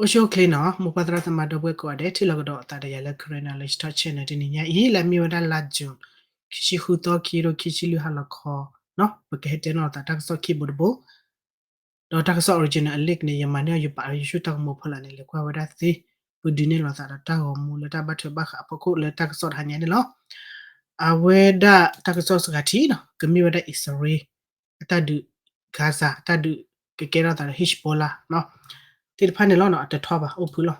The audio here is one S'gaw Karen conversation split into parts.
အိၣ်ဆူၣ်အိၣ်ချ့နီၤ မိၢ်ပၢ်သရၣ်သမါဒီပုၢ်ဝဲၢ်ကိးဂၤဒဲး ထံၣ်လိာ်ကဒီးအသးဒီးယၤလၢ Karen Knowledge Talk Channel တနံၤညါအံၤ လၢအမ့ၢ်ဝဲဒၣ်လါ June ခံဆံဃုသီ ခံကထိခံဆံလွံၢ်ဟါလီၤခီနီၤ ပကဟဲတဲနီၣ်လိာ်သးတၢ်ကစီၣ်ခံဘိတဘိ ဒီးတၢ်ကစီၣ် original အ link န့ၣ် ယမၤန့ၢ်အီၤ ယပာ်လၢယဆူၣ်တၢ်ကမူၤဖီလာ်န့ၣ် လဲၤကွၢ်ဝဲဒၣ်သ့ ပဒုးနဲၣ်လိာ်သးဒီးတၢ်ဂီၤမူလၢတၢ်ဘၣ်ထွဲဘၣ်ဃးအဖီခိၣ်လၢတၢ်ကစီၣ်တဟါညါန့ၣ်လီၤ. အဝဲဒၣ်တၢ်ကစီၣ်စှၤထံးနီၤ ကမ့ၢ်ဝဲဒၣ်အံၣ်စရ့လး အတၢ်ဒုး Gaza အတၢ်ဒုး ကကဲထီၣ်သးဒီး Hezbollah နီၤ သ့ၣ်တဖၣ်န့ၣ်လီၤနီၤ အတထီၣ်ဘၣ် အိၣ်ဖုးလီၤ.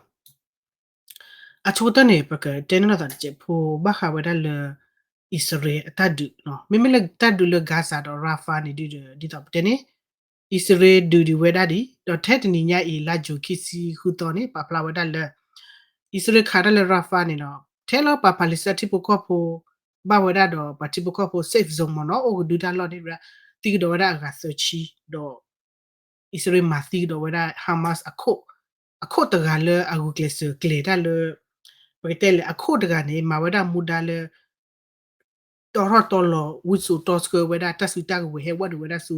အဆိကတၢၢ်န့ၣ် ပကတဲန့ၣ်လိာ်သးတစဲးဖိ ဘၣ်ဃးဝဲဒၣ်လၢ အံၣ်စရ့လးအတၢ်ဒုးနီၤ မ့မ့ၢ်လၢတၢ်ဒုးလၢ Gaza ဒီး Rafah န့ၣ်ဒုးဒီး ဒ်သိးပတဲန့ၣ် အံၣ်စရ့လးဒုးဒံးဝဲဒၣ်ဒံး ဒီးထဲတနံၤညါအံၤ လါ June ခံဆံဃုသီန့ၣ် ပာ်ဖျါဝဲဒၣ်လၢ အံၣ်စရ့လးခးတၢ်လၢ Rafah န့ၣ်နီၤ ထဲလၢပှၤ Palestine ထံဖိကီၢ်ဖိ ဘၣ်ဝဲဒၣ်ဒီးပှၤထံဖိကီၢ်ဖိ safe zone မ့ၢ်နီၤ အိၣ်ကဒုတၢ်လီၢ်န့ၣ်ဝဲဒၣ် သံကဒီးဝဲဒၣ်အဂၤသၢဆံ ဒီး အံၣ်စရ့လးမၤသံကဒီးဝဲဒၣ် Hamas အခိၣ် အခိၣ်တဂၤလၢအဂုာ်ကျဲးစၢးကျဲၤတၢ်လၢ ပကတဲလဲၣ် အခိၣ်တဂၤန့ၣ် မၤဝဲဒၣ်မူဒါလၢ တီထီၣ်တီလီၤ ဝံစိာ်တီဆှၢဝဲဒၣ်တၢ်စုတၢ်ကဝဲၤဟဲဝဲဒၣ်ဝဲဒၣ်ဆူ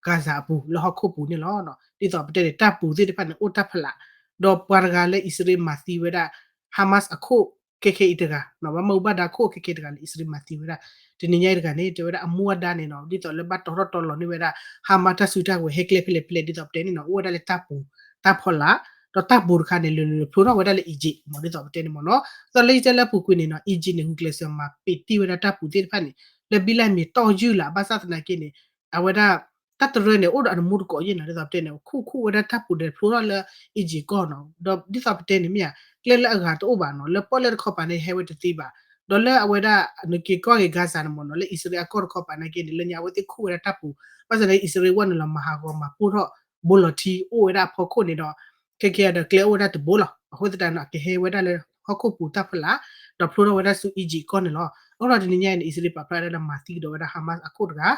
Gaza အပူၤ လၢဟီၣ်ခိၣ်ပူၤန့ၣ်လီၤ. ဒ်သိးပတဲန့ၣ် တၢ်ပူၤသ့ၣ်တဖၣ်န့ၣ် အိၣ်တၢ်ဖးလး ဒီးပှၤတဂၤလၢအံၣ်စရ့လးမၤသံဝဲဒၣ် Hamas အခိၣ်ခဲခဲအံၤတဂၤ ဘၣ်မ့ၢ်ဘၣ်ဒါခိၣ်ခဲခဲတဂၤလၢအံၣ်စရ့လးမၤသံဝဲဒၣ် တနံၤညါအံၤတဂၤန့ၣ် တဲဝဲဒၣ်အမူအဒါန့ၣ်နီၤ ဒ်သိးလၢဘၣ်တီထီၣ်တီလီၤန့ၢ်ဝဲဒၣ် Hamas တၢ်စုတၢ်ကဝဲၤဟဲကျဲဖဲလဲၣ်ဖဲလဲၣ် ဒ်သိးပတဲန့ၣ်နီၤ အိၣ်ဝဲဒၣ်လၢတၢ်ပူၤ တၢ်ဖီလာ် ဒီးတၢ်ပူၤတခါန့ၣ် လဲၤလဲၤဖျိထီၣ်ဝဲဒၣ်လၢ Egypt မ့ၢ်ဒ်သိးပတဲန့ၣ်မ့ၢ်နီၤ ဒ်သိးလၢယတဲလၢအပူၤကွံာ်န့ၣ်နီၤ Egypt န့ၣ် ဂုာ်ကျဲးစၢးမၤပ့ၤတ့ၢ်ဝဲဒၣ်တၢ်ပူၤသ့ၣ်တဖၣ်န့ၣ် လၢဘံၣ်လၢမ့ၢ်တီၢ်ယုၢ်လၢ် ဘၣ်ဆၣ်သနာ်က့န့ၣ် အဝဲဒၣ် တၢ်တရၢန့ၣ် အိၣ်ဒီးအနမူတကိးယဲၢ်နီၤ ဒ်သိးပတဲန့ၣ် ခူၣ်ခူၣ်ဝဲဒၣ်တၢ်ပူၤဒီးဖျိထီၣ်လၢ Egypt ကီၢ်နီၤ ဒီးဒ်သိးပတဲန့ၣ်မ့ၢ်ဧါ ကျဲလၢအဂၤတအိၣ်ဘၣ်နီၤ လၢပီၣ်လဲၣ်တခီပၤန့ၣ် ဟဲဝဲတသ့ဘၣ် ဒီးလၢအဝဲဒၣ် နက့ၤကွၢ်က့ၤ Gaza န့ၣ်မ့ၢ်နီၤ လၢအံၣ်စရ့လးအကီၢ်တခီပၤနာ်က့န့ၣ် လၢညါအဝဲသ့ၣ်ခူၣ်ဝဲဒၣ်တၢ်ပူၤ ဘၣ်ဆၣ်သနာ်က့ အံၣ်စရ့လးဝဲန့ၣ်လီၤ မၤဟးဂီၤမၤပိၢ်ထီၣ် ဘိလီၤထံအိၣ်ဝဲဒၣ်အဖီခိၣ်န့ၣ်ဒီး ခဲကဲဒီးကျဲအိၣ်ဝဲဒၣ်တဘိလီၤ. အဃိသတးန့ၣ် ကဟဲဝဲဒၣ်လၢဟီၣ်ခိၣ်ပူၤတၢ်ဖီလာ် ဒီးဖျိထီၣ်ဝဲဒၣ်ဆူ Egypt ကီၢ်န့ၣ်လီၤ. အဃိဒီးတနံၤညါအံၤန့ၣ် အံၣ်စရ့လးပာ်ဖျါဝဲဒၣ်လၢမၤသံကဒီးဝဲဒၣ် Hamas အခိၣ်တဂၤ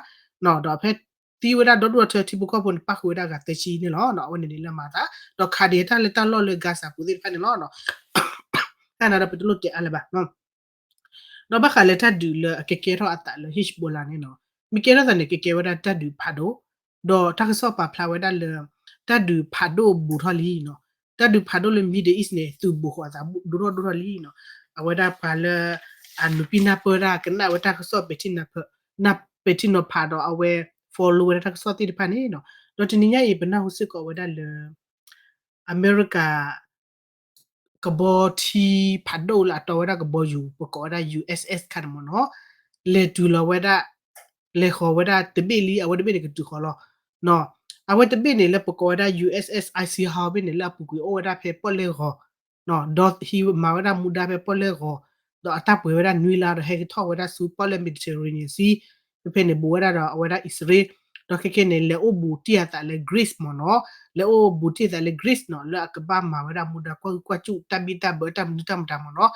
ဒီးဖဲသံဝဲဒၣ်ဒီဒူၣ်ဒီထၢထံဖိကီၢ်ဖိန့ၣ် ပၣ်ဃုာ်ဝဲဒၣ်အဂၤသၢဆံန့ၣ်လီၤ. အဝဲန့ၣ်န့ၣ်လၢမၤသး ဒီးခးဒံးတၢ်လၢတၢ်လီၢ်လၢ Gaza ပူၤသ့ၣ်တဖၣ်န့ၣ်လီၤ. တၢ်န့ၣ်ဒီးပတလိၣ်တဲအါလၢၤဘၣ် ဒီးဘၣ်ဃးလၢတၢ်ဒုးလၢအကကဲထီၣ်အသးလၢ Hezbollah န့ၣ်နီၤ မ့ၢ်ကဲထီၣ်သးန့ၣ် ကကဲဝဲဒၣ်တၢ်ဒုးဖးဒိၣ် ဒီးတၢ်ကစီၣ်ပာ်ဖျါဝဲဒၣ်လၢ တၢ်ဒုးဖးဒိၣ်ဘူးထီၣ်လံနီၤ တၢ်ဒုးဖးဒိၣ်လၢ Middle East န့ၣ် သုးဘူးဃီၤအသးဒိၣ်ထီၣ်ဒိၣ်ထီၣ်လံနီၤ အဝဲဒၣ်ပှၤလၢ အနုာ်ပံနၢ်ပၢၢ်တၢ်ကနၣ်ဝဲတၢ်ကစီၣ်ပဲာ်ထံနီၤဖးဒီးအဝဲ follow ဝဲဒၣ်တၢ်ကစီၣ်သ့ၣ်တဖၣ်န့ၣ်နီၤ ဒီးတနံၤညါအံၤ ပနၢ်ဟူစ့ၢ်ကီးဝဲဒၣ်လၢ အမဲရကၤ ကဘီထံဖးဒိၣ်လၢအတီဝဲဒၣ်ကဘီယူၤ ပကိးဝဲဒၣ် USS ခါန့ၣ်မ့ၢ်နီၤ လဲၤတုၤလီၤဝဲဒၣ် လဲၤဃီၤဝဲဒၣ်တဘ့ၣ်လံ အဝဲတဘ့ၣ်န့ၣ်ကတုၤဃီၤလီၤ. အဝဲတဘ့ၣ်န့ၣ်လၢပကိးဝဲဒၣ် USS Eisenhower ဘ့ၣ်န့ၣ် လၢအပူၤကွံာ်အိၣ်ဝဲဒၣ်ဖဲပီၣ်လဲၣ်ဂီၤ ဒီးဟံးမၤဝဲဒၣ်မူဒါဖဲပီၣ်လဲၣ်ဂီၤ ဒီးအတၢ်ပှဲၤဝဲဒၣ်နွံလါဒီးဟဲက့ၤထီၣ်ဝဲဒၣ်ဆူပီၣ်လဲၣ် Mediterranean Sea ဖဲဖဲန့ၣ် ဘူးဝဲဒၣ်ဒီးအဝဲဒၣ်အံၣ်စရ့လး ဒီးခဲကဲန့ၣ် လဲၤအိၣ်ဘူးတံၢ်အသးလၢ Greece မ့ၢ်နီၤ လဲၤအိၣ်ဘူးတံၢ်အသးလၢ Greece နီၤ လၢအကဘၣ်မၤဝဲဒၣ်မူဒါကွၢ်ဟုၣ်ကွၢ်စူၣ်တၢ်ဘံၣ်တၢ်ဘၢတၢ်မနုၤတၢ်မတၤမ့ၢ်နီၤ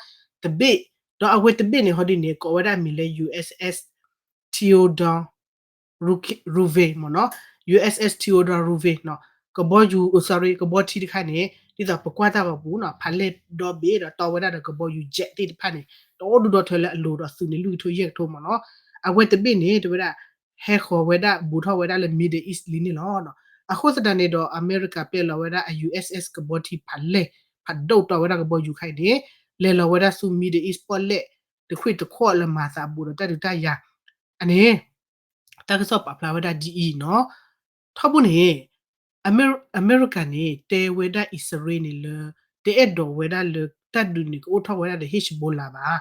တဘ့ၣ် ဒီးအဝဲတဘ့ၣ်န့ၣ် ဟီဒ်န့ၣ် ကိးဝဲဒၣ်မံၤလၢ USS Theodore Roosevelt မ့ၢ်နီၤ USS Theodore Roosevelt နီၤ ကဘီယူၤ အိ sorry ကဘီထံတခါန့ၣ် ဒ်သိးပကွၢ်တၢ်ဂီၤပူၤနီၤ ဖးလဲၢ်ဒီဘ့ၣ်ဒီးတီဝဲဒၣ်ဒီးကဘီယူၤ jet သ့ၣ်တဖၣ်န့ၣ် ဒီးအိၣ်ဒူဒီထၢလၢအလိၤဒီးသုးန့ၣ်လွံၢ်ကထိယဲၢ်ကထိမ့ၢ်နီၤ အဝဲတဘ့ၣ်န့ၣ် တဲဝဲဒၣ် ဟဲဃီၤဝဲဒၣ်ဘူးထီၣ်ဝဲဒၣ်လၢ Middle East လံန့ၣ်လီၤ. အဃိသတးန့ၣ်ဒီး အမဲရကၤပျဲလီၤဝဲဒၣ်အ USS ကဘီထံဖးလဲၢ် ဖးဒိၣ်တီဝဲဒၣ်ကဘီယူၤခါအံၤန့ၣ် လဲၤလီၤဝဲဒၣ်ဆူ Middle East ပီၣ်လဲၣ် တခွံၣ်တခီၣ်လၢမၤသးဘူးဒီးတၢ်ဒုးတၢ်ယၤ အန့ၣ် တၢ်ကစီၣ်ပာ်ဖျါဝဲဒၣ်ဒ်အံၤနီၤ ထီဘိန့ၣ် အမဲရကၤန့ၣ် တဲဝဲဒၣ်အံၣ်စရ့လးန့ၣ်လၢ တအဲၣ်ဒိးဝဲဒၣ်လၢတၢ်ဒုးန့ၣ် ကအိၣ်ထီၣ်ဝဲဒၣ်ဒီး Hezbollah ဘၣ်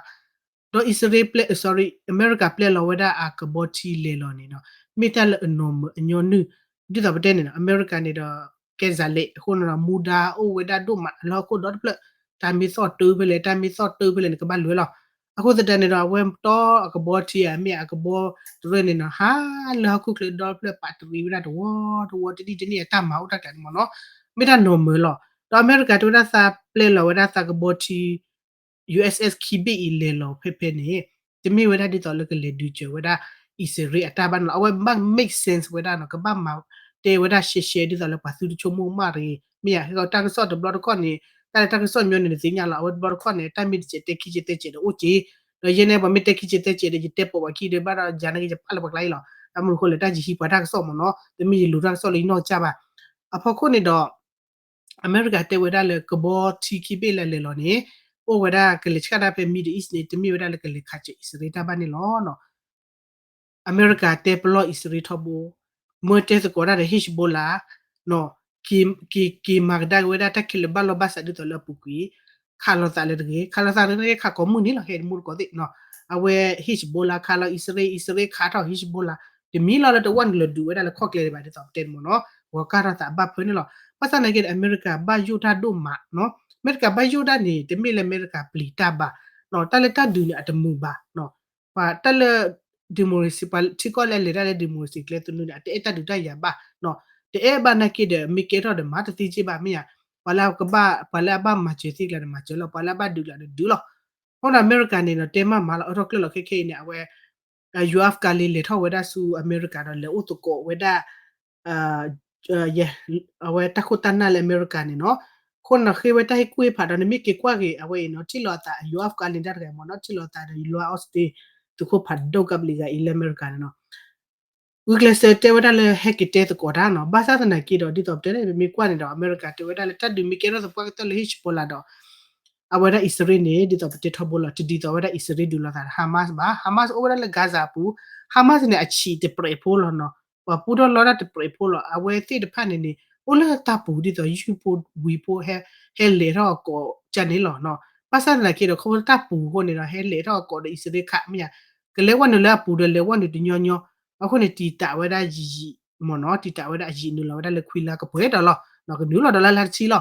ဒီးအံၣ်စရ့လးပျဲ sorry အမဲရကၤပျဲလီၤဝဲဒၣ်အကဘီထံလဲၤလီၤန့ၣ်နီၤ မ့ၢ်တၢ်လၢအနီၢ်မၢအညီနုၢ် ဒ်သိးပတဲန့ၣ်နီၤ အမဲရကၤန့ၣ်ဒီး ကဲစးလဲၣ် အဃိန့ၣ်ဒီး မူဒါအိၣ်ဝဲဒၣ်ဒိၣ်မးလၢဟီၣ်ခိၣ်ဒီတဖျၢၣ် တၢ်မ့ၢ်သီၣ်တၢဖဲလဲၣ် တၢ်မ့ၢ်သီၣ်တၢဖဲလဲၣ်န့ၣ် ကဘၣ်လဲၤလီၤ အဃိသတးန့ၣ်ဒီး အဝဲတီအကဘီထံဧါ မ့ၢ်အကဘီတရၢန့ၣ်နီၤ ဟးလၢဟီၣ်ခိၣ်ချၢဒီတဖျၢၣ် ပာ်တရံးဝဲဒၣ်တဝီတဝီ တနံၣ်တနံၣ်အတၢ်မၤအိၣ်တၢ်ကျးန့ၣ်မ့ၢ်နီၤ မ့ၢ်တၢ်နီၢ်မၢလီၤ. ဒီးအမဲရကၤတဲဝဲဒၣ်သးပျဲလီၤဝဲဒၣ်သးကဘီထံ USS ခံဘ့ၣ်အံၤလဲၤလီၤဖဲဖဲန့ၣ် တမ့ၢ်ဝဲဒၣ်ဒ်သိးလၢကလဲၤဒုးစၢၤဝဲဒၣ် အံၣ်စရ့လးအတၢ်ဘၣ်န့ၣ်လီၤ. အဝဲဘၣ် make sense ဝဲဒၣ်နီၤ ကဘၣ်မၤတဲဝဲဒၣ်ရှဲရှဲဒ်သိးလၢပှၤသုတဆိကမိၣ်မးတဂ့ၤ မ့ၢ်ယၤ ဟဲကီးတၢ်ကစီၣ်တဘျီတခီၣ်န့ၣ် တၢ်လၢတၢ်ကစီၣ်ညီန့ၣ်နသ့ၣ်ညါလီၤ. အဝဲတဘျီတခီၣ်န့ၣ် တၢ်မ့ၢ်တစဲးတဲခံစဲးတဲစဲးဒီးအိၣ်က့ၤ ဒီးယဲန့ၣ် ပှၤမ့ၢ်တဲခံစဲးတဲစဲးဒီး ယတဲပိာ်ပှၤခံဒီး ဘၣ်ဒီးယၤန့ၣ်က့ၤယပာ်လၢပှၤကျါအံၤလီၤ. တၢ်မနုၤအဃိလဲၣ် တၢ်ယဟံးပှၤတၢ်ကစီၣ်မ့ၢ်နီၤ တမ့ၢ်ယလူၤတၢ်ကစီၣ်လၢယနီၢ်ကစၢ်ဘၣ်. အဖီခိၣ်န့ၣ်ဒီး အမဲရကၤတဲဝဲဒၣ်လၢကဘီထံခံဘ့ၣ်လၢလဲၤလီၤန့ၣ် အိၣ်ဝဲဒၣ်ကလဲၤဆှၣ်ဒၣ်ဖဲ Middle East န့ၣ် တမ့ၢ်ဝဲဒၣ်လၢကလဲၤခးစၢၤအံၣ်စရ့လးတၢ်ဘၣ်န့ၣ်လီၤ. အမဲရကၤတဲပလီၢ်အံၣ်စရ့လးထီဘိ, မၢတဲသကိးတၢ်ဒီး Hezbollah က့ၤမၤကဒါက့ၤဝဲဒၣ်တၢ်ခဲလၢာ်ဘၣ်လီၢ်ဘၣ်စးဒ်သိးလၢအပူၤကွံာ်, ခးလိာ်သးလၢတဂ့ၤ, ခးလိာ်သးလၢတဂ့ၤ ခးကိးမုၢ်နံၤလီၤ ဟဲတမူတကိးသ့ၣ်နီၤ. အဝဲ Hezbollah ခးလီၤအံၣ်စရ့လး, အံၣ်စရ့လးခးထီၣ် Hezbollah တမံၤလီၤလၢတဝၢ်နုာ်လီၤဒုးဝဲဒၣ်လၢခီၣ်ကျဲဒံးဘၣ်ဒ်သိးပတဲန့ၣ်မ့ၢ်နီၤ. ဂီၤကၢ်ထီၣ်သးဘၣ်ဖၢန့ၣ်လီၤ. ဘၣ်ဆၣ်သနာ်က့ဒီး အမဲရကၤဘၣ်ယိၣ်တၢ်ဒိၣ်မးနီၤ. အမဲရကၤဘၣ်ယိၣ်တၢ်န့ၣ် တမ့ၢ်လၢအမဲရကၤပျံၤတၢ်ဘၣ်နီၤ, တၢ်လၢတၢ်ဒုးန့ၣ်အတမုာ်ဘၣ်နီၤ. ပှၤတၢ်လၢ democracy ပှၤထံကီၢ်လၢအလဲၤတၢ်လၢ democracy ကျဲသနူန့ၣ် အတအဲၣ်တၢ်ဒုးတၢ်ယၤဘၣ်နီၤ. တအဲၣ်ဘၣ်နာ်က့ဒီး မ့ၢ်ကဲထီၣ်ဒီးမၤတသ့စ့ၢ်ဘၣ်မ့ၢ်ဧါ. ပှၤလၢကဘၣ် ပှၤလၢအဘၣ်မၤစၢၤသ့ကျါန့ၣ် မၤစၢၤလီၤ, ပှၤလၢအဘၣ်ဒုးကျါန့ၣ်ဒုးလီၤ. အဃိဒီးအမဲရကၤန့ၣ်ဒီး တဲမးမၤလီၤ အၢထီၣ်ကျၢၢ်လီၤခဲခဲအံၤန့ၣ် အဝဲ ယူအက်ဖ်ကါလံ လဲၤထီၣ်ဝဲဒၣ်ဆူအမဲရကၤဒီး လဲၤအိၣ်သကိးဝဲဒၣ် အဝဲတၢ်ခိၣ်တၢ်နၢ်လၢအမဲရကၤန့ၣ်နီၤ. အဃိန့ၣ် ဃ့ဝဲတၢ်ဟ့ၣ်ကူၣ်ဟ့ၣ်ဖးဒီး နမ့ၢ်က့ၤကွၢ်က့ၤအဝဲအံၤနီၤ ထံၣ်လိာ်အသး ယူအက်ဖ်ကါလံ တၢ်တဂၤမ့ၢ်နီၤ, ထံၣ်လိာ်အသးဒီး Lloyd Austin သုးခိၣ်ဖးဒိၣ်ကဘျံးဂၤအံၤလၢအမဲရကၤန့ၣ်နီၤ. ဂုာ်ကျဲးစၢးတဲဝဲဒၣ်လၢဟဲက့ၤတဲသကိးတၢ်နီၤ. ဘၣ်ဆၣ်သနာ်က့ဒီး ဒ်သိးပတဲန့ၣ် ပမ့ၢ်ကွၢ်န့ၣ်ဒီး အမဲရကၤတဲဝဲဒၣ်လၢတၢ်ဒုးမ့ၢ်ကဲထီၣ်သပှၢ်ကတၢၢ်လၢ Hezbollah ဒီး အဝဲဒၣ်အံၣ်စရ့လးန့ၣ် ဒ်သိးပတဲထီဘိလီၤ တဒ်သိးဝဲဒၣ်အံၣ်စရ့လးဒုးလိာ်သးဒီး Hamas ဘၣ်. Hamas အိၣ်ဝဲဒၣ်လၢ Gaza အပူၤ, Hamas န့ၣ် အဆံးတပြဲးဖိလီၤနီၤ, ပှၤပူထီၣ်လီတၢ်တပြဲးဖိလီၤ. အဝဲသ့ၣ်တဖၣ်န့ၣ်န့ၣ် အိၣ်လၢတၢ်ပူၤ ဒ်သိးယုၢ်ဖိဝံၤဖိ ဟဲလဲၤထီၣ်အကိးကန့ၣ်လီၤနီၤ. ဘၣ်ဆၣ်သနာ်က့ဒီး ခီဖျိတၢ်ပူၤအဃိန့ၣ်ဒီး ဟဲလဲၤထီၣ်အကိးဒီးအံၣ်စရ့လးခးမ့ၢ်ဧါ, ကလဲၤဝဲနုာ်လၢအပူၤဒီးလဲၤဝဲနုာ်တညီညီ, အဃိန့ၣ် တံာ်တာ်ဝဲဒၣ်ယံာ်ယံာ်မ့ၢ်နီၤ, တံာ်တာ်ဝဲဒၣ်အယံာ်နုာ်လီၤဝဲဒၣ်လၢခွံလါကပှဲၤဒီးလီၤ, ကနုာ်လီၤဒီးလၢလါတဆံလီၤ.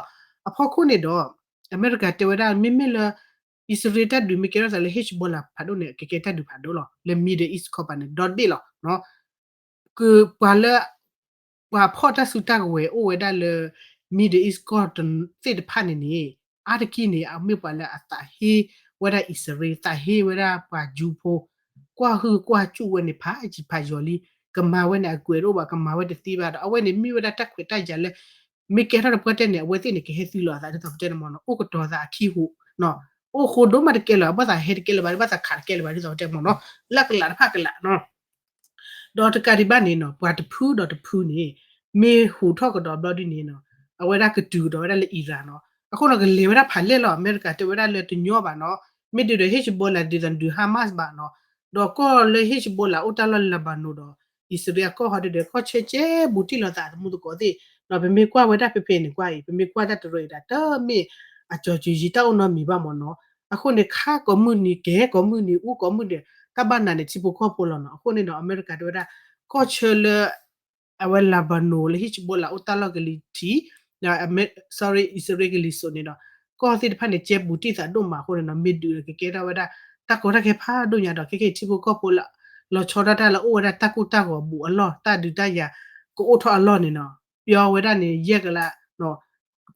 အဖီခိၣ်န့ၣ်ဒီး အမဲရကၤတဲဝဲဒၣ် မ့မ့ၢ်လၢ အံၣ်စရ့လးတၢ်ဒုးမ့ၢ်ကဲထီၣ်သးလၢ Hezbollah ဖးဒိၣ်န့ၣ် ကကဲတၢ်ဒုးဖးဒိၣ်လီၤ လၢ Middle East ခီပၤန့ၣ် ဒီဘ့ၣ်လီၤ. ကပှၤလၢ ပှၤဖီၣ်တၢ်စုတၢ်ကဝဲၤအိၣ်ဝဲဒၣ်လၢ Middle East ကီၢ်သ့ၣ်တဖၣ်န့ၣ်န့ၣ် အါတက့ၢ်န့ၣ် အမ့ၢ်ပှၤလၢအသးဟ့ဝဲဒၣ်အံၣ်စရ့လး, သးဟ့ဝဲဒၣ်ပှၤကၠူဖိ, ကွၢ်ဟုၣ်ကွၢ်စူၣ်ဝဲန့ၣ် ဖးယံၤဖးယီၤလံ, ကမၤဝဲန့ၣ်အကွဲးတအိၣ်ဘၣ်, ကမၤဝဲတသ့ဘၣ်ဒီး အဝဲန့ၣ်မ့ၢ်ဝဲဒၣ်တၢ်ခွဲးတၢ်ယာ်လၢ မ့ၢ်ကဲထီၣ်တပှၢ်တၢၢ်န့ၣ် အဝဲသ့ၣ်န့ၣ် ကဟဲသုးလီၤအသးဒ်သိးပတဲန့ၣ်မ့ၢ်နီၤ, အိၣ်ကတီၤသးအခံဟူး, အိၣ်ဃိဒိၣ်မးတကဲလၢၤ, အဘၣ်သးဟဲတကဲလၢၤဘၣ်, ဘၣ်သးခးတကဲလၢၤဘၣ်ဒ်သိးပတဲမ့ၢ်နီၤ, လၢကလးတဖၣ်ကလးနီၤ. ဒီးတကးဒံးဘၣ်န့ၣ်နီၤ ပှၤတဖုဒီးတဖုန့ၣ် မ့ၢ်ဟူးထီၣ်ကဒီးဘျီဒ်န့ၣ်နီၤ, အဝဲဒၣ်ကတုၤကဒီးဝဲဒၣ်လၢ Iran နီၤ, အဃိနီၤ ကလဲၤဝဲဒၣ်ဖးလဲၢ်လီၤ. အမဲရကၤတဲဝဲဒၣ်လၢတညီဘၣ်နီၤ, မ့ၢ်ဒုးဒီး Hezbollah ဒ်သိးဒုး Hamas ဘၣ်နီၤ, ဒီးကီၢ်လၢ Hezbollah အိၣ်တၢ်လီၢ် Lebanon ဒီး အံၣ်စရ့လးကီၢ်ဟီဒုးဒီး ကီၢ်ဆၢကဲဘူးတံၢ်လိာ်သးသမူသကိးသ့ၣ်နီၤ, ပမ့ၢ်ကွၢ်ဝဲဒၣ်ဖဲဖဲန့ၣ်ကွၢ်အံၤ ပမ့ၢ်ကွၢ်တၢ်တရၢအံၤဒၣ် တမ့ၢ်အကၠီၤစၢၤယံၤတၢ်အိၣ်နီတမံၤဘၣ်မ့ၢ်နီၤ, အဃိန့ၣ် ခါကိးမုၢ်နံၤ ကဟဲကိးမုၢ်နံၤ အိၣ်ကိးမုၢ်နံၤ တၢ်ဘၣ်နးန့ၣ် ထံဖိကီၢ်ဖိလီၤနီၤ. အဃိန့ၣ်ဒီး အမဲရကၤတဲဝဲဒၣ် ကီၢ်ဆၢလၢ အဝဲ Lebanon လၢ Hezbollah အိၣ်တၢ်လီၢ်ကလံၤထံး, ဒီး sorry အံၣ်စရ့လးကလံၤစိးန့ၣ်ဒီး ကီၢ်သ့ၣ်တဖၣ်န့ၣ် ကဲဘူးတံၢ်သးဒိၣ်မးအဃိန့ၣ်ဒီး မ့ၢ်ဒုးဒီးကကဲထီၣ်ဝဲဒၣ် တၢ်ကီတၢ်ခဲဖးဒိၣ်ညါဒီး ခဲကနံၣ်အံၤထံဖိကီၢ်ဖိလၢ လီၤဆီဒၣ်တၢ်လၢအိၣ်ဝဲဒၣ်တၢ်ကိၢ်တၢ်ဂီၤဘူးအလီၢ် တၢ်ဒုးတၢ်ယၤ ကအိၣ်ထီၣ်အလီၢ်န့ၣ်နီၤ ပျီဝဲဒၣ်န့ၣ် ယဲၢ်ကလး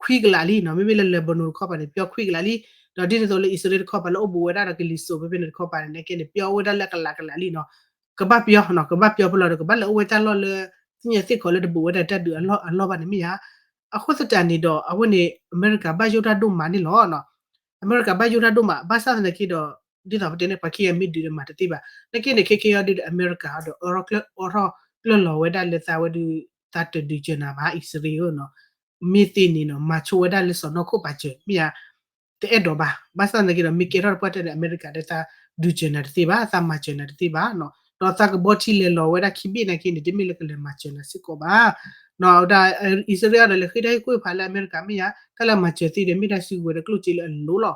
ခွံကလးလံနီၤ, မ့မ့ၢ်လၢ Lebanon တခီပၤန့ၣ် ပျီခွံကလးလံ, ဒီးဒ်သိးလၢ အံၣ်စရ့လးတခီပၤလၢ အိၣ်ဘူးဝဲဒၣ်ဒီးကလံၤစိးဖဲဖဲန့ၣ်တခီပၤန့ၣ် နကဲန့ၣ် ပျီဝဲဒၣ်လၢကလးကလးလံနီၤ, ကဘၣ်ပျီနီၤ, ကဘၣ်ပျီဖဲလီၤဒီး ကဘၣ်လဲၤအိၣ်ဝဲတၢ်လီၢ်လၢ သ့ၣ်ညါသ့ၣ်ခီလၢတဘူးဝဲဒၣ်တၢ်ဒုးအလီၢ်အလီၢ်ဘၣ်န့ၣ်မ့ၢ်ဧါ. အဃိသတးန့ၣ်ဒီး အဝဲန့ၣ် အမဲရကၤဘၣ်ယိၣ်တၢ်ဒိၣ်မးန့ၣ်လီၤ. အမဲရကၤဘၣ်ယိၣ်တၢ်ဒိၣ်မး ဘၣ်ဆၣ်သနာ်က့ဒီး ဒ်သိးပတဲန့ၣ် ပှၤခံဂၤမ့ၢ်ဒုးဒီးမၤတသ့ဘၣ်. နာ်က့န့ၣ် ခဲကနံၣ်အံၤဒုးဒီး အမဲရကၤဒီး အၢထီၣ်ကျၢၢ်လီၤဝဲဒၣ်လၢသးဝဲဒုး သးတဒုးစၢၤနၤဘၣ် အံၣ်စရ့လးဧၢနီၤ. မ့ၢ်သ့န့ၣ်နီၤ မၤဆိဝဲဒၣ်လၢစီၤနီၢ်ခိၣ်ပာ်စၢၤ မ့ၢ်ဧါ. တအဲၣ်ဒိးဘၣ်. ဘၣ်ဆၣ်သနာ်က့ဒီး မ့ၢ်ကဲထီၣ်တပှၢ်တၢၢ်န့ၣ် အမဲရကၤဒီးသးဒုးစၢၤနၤတသ့ဘၣ်, သးမၤစၢၤနၤတသ့ဘၣ်နီၤ. ဒီးသးကဘီထံလဲၤလီၤဝဲဒၣ်ခံဘ့ၣ်နာ်က့န့ၣ် တမ့ၢ်လၢကလဲၤမၤစၢၤနၤစ့ၢ်ကီးဘၣ်. နီၤ ဝဲဒၣ် အံၣ်စရ့လးဒီး လဲၤဃ့တၢ်ဟ့ၣ်ကူၣ်ဟ့ၣ်ဖးလၢအမဲရကၤမ့ၢ်ဧါ, တၢ်လၢမၤစၢၤသ့ဒီး မ့ၢ်တၢ်စုကဝဲၤဒီးကျိၣ်စ့လၢအလိၤလီၤ.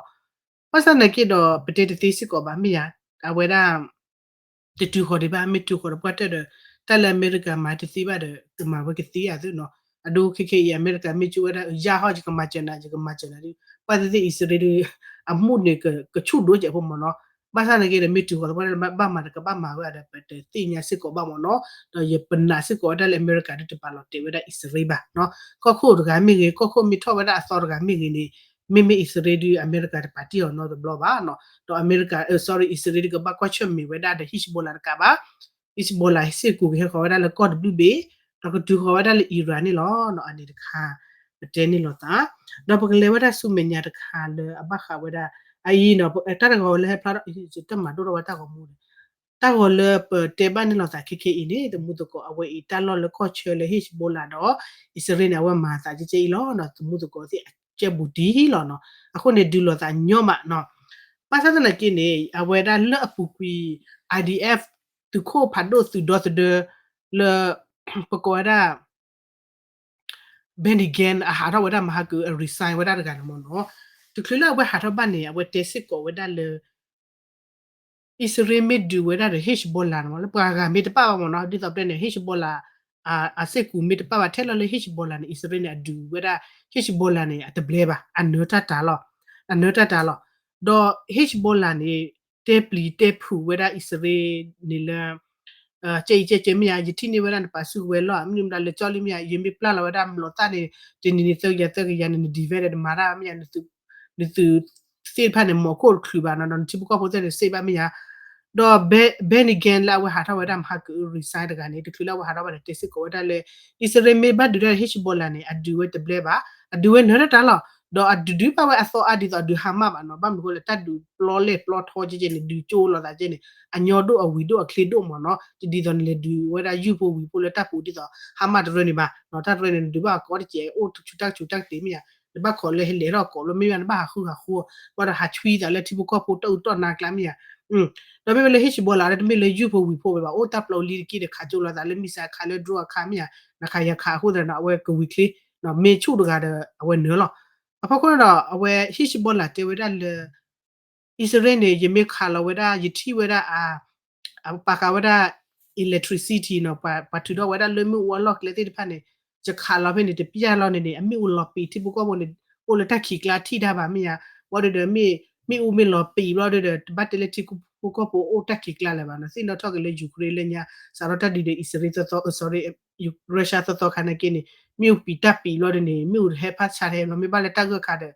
ဘၣ်ဆၣ်သနာ်က့ဒီး ပတဲတသ့စ့ၢ်ကီးဘၣ်မ့ၢ်ဧါ. အဝဲဒၣ် တတုၤဃီၤဒံးဘၣ်, မ့ၢ်တုၤဃီၤဒီးပှၢ်တၢၢ်ဒီး တၢ်လၢအမဲရကၤမၤတသ့ဘၣ်ဒီး ကမၤဝဲကသ့ဧါသ့နီၤ. အဒိခဲကနံၣ်အံၤ အမဲရကၤမ့ၢ်ကၠိဝဲဒၣ် ယၢ်ဟီၣ် ယကမၤစၢၤနၤ ယကမၤစၢၤနၤဒီး ပှၤသ့ၣ်သ့ၣ်အံၣ်စရ့လးဒီး အမူးန့ၣ် ကဆူၣ်ဒိၣ်ကဲးဖိမ့ၢ်နီၤ. ဘၣ်ဆၣ်သနာ်က့ဒီး မ့ၢ်တုၤဃီၤသပှၢ်တၢၢ် ဘၣ်မၤဒီးကဘၣ်မၤဝဲဒီး ပတသ့ၣ်ညါစ့ၢ်ကီးဘၣ်မ့ၢ်နီၤ. ဒီးယပနာ်စ့ၢ်ကီးဝဲဒၣ်လၢအမဲရကၤဒီးတပာ်လီၤတဲာ်ဝဲဒၣ်အံၣ်စရ့လးဘၣ်နီၤ. ကီၢ်ခိၣ်တဂၤမ့ၢ်ဂ့ၤ, ကီၢ်ခိၣ်မ့ၢ်ထီၣ်ဝဲဒၣ်အသီတဂၤမ့ၢ်ဂ့ၤန့ၣ် မ့မ့ၢ်အံၣ်စရ့လးဒီး အမဲရကၤတပာ်တ့ၢ်အီၤနီတဘျီဘၣ်နီၤ. ဒီးအမဲရကၤ sorry အံၣ်စရ့လးဒီးကဘၣ်ကွၢ်ဆၢၣ်မဲာ်ဝဲဒၣ်ဒီး Hezbollah တကးဘၣ်. Hezbollah စ့ၢ်ကီးကဟဲဃီၤဝဲဒၣ်လၢကီၢ်တဘျုးဘ့ၣ်, ဒီးကတုၤဃီၤဝဲဒၣ်လၢ Iran န့ၣ်လီၤ. အန့ၣ်တခါ ပတဲန့ၣ်လိာ်သး, ဒီးပကလဲၤဝဲဒၣ်ဆူမဲာ်ညါတခါလၢအဘၣ်ဃးဝဲဒၣ် အအံၤနီၤ တၢ်တဂၤဝဲလၢဟဲဖျါထီၣ် တမၤဒိၣ်ထီၣ်ဝဲတၢ်ဂီၤမူန့ၣ် တၢ်ဂီၤလၢပတဲဘၣ်န့ၢ်လိာ်သးခဲခဲအံၤန့ၣ် သမူသကိးအဝဲအံၤ တၢ်လီၢ်လၢကီၢ်ဆၢလၢ Hezbollah ဒီး အံၣ်စရ့လးန့ၣ် အဝဲမၤသးကဲကဲအံၤလီၤ. သမူသကိးသ့ၣ်အကဲဘူးတံၢ်လီၤနီၤ. အဃိန့ၣ်ဒုးလိာ်သးညီမးနီၤ. ဘၣ်ဆၣ်သနာ်က့န့ၣ် အဝဲဒၣ်လၢအပူၤကွံာ် IDF သုးခိၣ်ဖးဒိၣ်သုးဒီသဒၢလၢ ပကိးဝဲဒၣ် Benny Gantz အဟးထီၣ်ဝဲဒၣ်မဟါကအု resign ဝဲဒၣ်တဂၤန့ၣ်မ့ၢ်နီၤ. တချုးလၢအဝဲဟးထီၣ်ဘၣ်န့ၣ် အဝဲတဲစ့ၢ်ကီးဝဲဒၣ်လၢ အံၣ်စရ့လးမ့ၢ်ဒုးဝဲဒၣ်ဒီး Hezbollah န့ၣ်မ့ၢ် လၢပှၤဂၤမ့ၢ်တပာ်ဘၣ်မ့ၢ်နီၤ ဒ်သိးပတဲန့ၣ် Hezbollah အစ့ၢ်ကီးမ့ၢ်တပာ်ဘၣ်ထဲလီၤလၢ Hezbollah န့ၣ် အံၣ်စရ့လးန့ၣ် အဒုးဝဲဒၣ် Hezbollah န့ၣ် အတဘျဲဘၣ် အနၢတၢ်တၢ်လီၤ အနၢတၢ်တၢ်လီၤ. ဒီး Hezbollah န့ၣ် တဲပျံၤတဲဖုးဝဲဒၣ်အံၣ်စရ့လးန့ၣ်လၢ ကဲအံၤကဲကဲမ့ၢ်ဧါ ယထံၣ်န့ၢ်ဝဲဒၣ်နပာ်စုကဝဲၤလီၤ မနုၤမတၤလၢကၠီလံမ့ၢ်ဧါ ယမ့ၢ်ပျၢ်လီၤဝဲဒၣ်မျိာ်သၣ်န့ၣ် တနံၤန့ၣ်သၢကယၤသၢကယၤန့ၣ် န divert ဒီးနမၤတၢ်မ့ၢ်ဧါ နသုးသ့ၣ်တဖၣ်န့ၣ် မၤခိၣ်တချုးဘၣ်နီၤ ဒီးနထံဖိကီၢ်ဖိသ့ၣ်န့ၣ် စ့ဘၣ်မ့ၢ်ဧါ. ဒီး Benny Gantz လၢအဝဲဟးထီၣ်ဝဲဒၣ်မဟါကအု resign တဂၤန့ၣ် တချုးလၢအဝဲဟးထီၣ်ဘၣ်န့ၣ် တဲစ့ၢ်ကီးဝဲဒၣ်လၢ အံၣ်စရ့လးမ့ၢ်ဘၣ်ဒုးတၢ် Hezbollah န့ၣ် အဒုးဝဲတဘျဲဘၣ် အဒုးဝဲနၢတၢ်တၢ်လီၤ. ဒီးအဒုးဒုးဘၣ်ဝဲအသီအါဒ်သိးအဒုး Hamas ဘၣ်နီၤ ဘၣ်မနုၤဃိလၢတၢ်ဒုးပျီလဲၢ်ပျီထီကဲကဲန့ၣ် ဒုးကၠိလိာ်သးကဲန့ၣ် အညီဒိၣ်အဝံၤဒိၣ်အချ့ဒိၣ်မ့ၢ်နီၤ တဒ်သိးန့ၣ်လဲၤဒုးဝဲဒၣ်ယုၢ်ဖိဝံၤဖိလၢတၢ်ပူၤဒ်သိး Hamas တရၢန့ၣ်ဘၣ်နီၤ တၢ်တရၢန့ၣ် နဒုးဘၣ်အကိးတကဲး အိၣ်တဆူၣ်တၢ်ကဆူၣ်တၢ်ကတ့ၤမ့ၢ်ဧါ နဘၣ်ခိးလၢဟဲလဲၤထီၣ်ကိးလီၤ မ့ၢ်ဘၣ်နဘၣ်ဟးဃုဟးဃိ ဘၣ်ဒီးဟးဆှံသးလၢထံဖိကီၢ်ဖိတၢ်အူတၢ်နါကျါမ့ၢ်ဧါ. ဒီးမ့ၢ်ဝဲလၢ Hezbollah လၢတမ့ၢ်လၢယုၢ်ဖိဝံၤဖိဝဲဘၣ် အိၣ်တၢ်ပျီလံတက့ၢ်ဒီး ခးကၠိလိာ်သးလၢ missile အခါလၢ drone အခါမ့ၢ်ဧါ နခးယၤခးအဃိသတးဒီး အဝဲကဝံၤချ့ မ့ၢ်ဆူၣ်တဂၤဒီး အဝဲနၢလီၤ. အဖီခိၣ်န့ၣ်ဒီး အဝဲ Hezbollah တဲဝဲဒၣ်လၢ အံၣ်စရ့လးန့ၣ် ယမ့ၢ်ခးလီၤဝဲဒၣ် ယထံၣ်ဝဲဒၣ် အပာ်ဃာ်ဝဲဒၣ် electricity နီၤ ပှၤထုးထီၣ်ဝဲဒၣ်လၢမ့ၣ်အူအလီၢ်ကျဲသ့ၣ်တဖၣ်န့ၣ် ယခးလီၤဖဲန့ၣ် တပျၢ်လီၤန့ၣ်န့ၣ် အမ့ၣ်အူလီၤပံာ်ထံဖိကီၢ်ဖိန့ၣ် အိၣ်လၢတၢ်ခံးကျါထံၣ်တၢ်ဘၣ်မ့ၢ်ဧါ. ဘၣ်ဒီး မ့ၣ်အူမ့ၢ်လီၤပံာ်ဘျီဒီး တဘၣ်တဲလၢထံဖိကီၢ်ဖိအိၣ်တၢ်ခံးကျါလၢၤဘၣ်နီၤ သ့ၣ်နီၣ်ထီၣ်က့ၤလၢ Ukraine လၢညါ စးထီၣ်တၢ်ဒုးဒီး အံၣ်စရ့လးသီသီ sorry Russia သီသီခါနာ်က့န့ၣ် မ့ၣ်အူပံာ်တၢ်ပံာ်ဘျီဒီးန့ၣ် မ့ၣ်အူတဟဲဖးဆါတဟဲဘျီ မ့ၢ်ဘၣ်လၢတၢ်ဂၢၢ်ခါဒီး ဃ့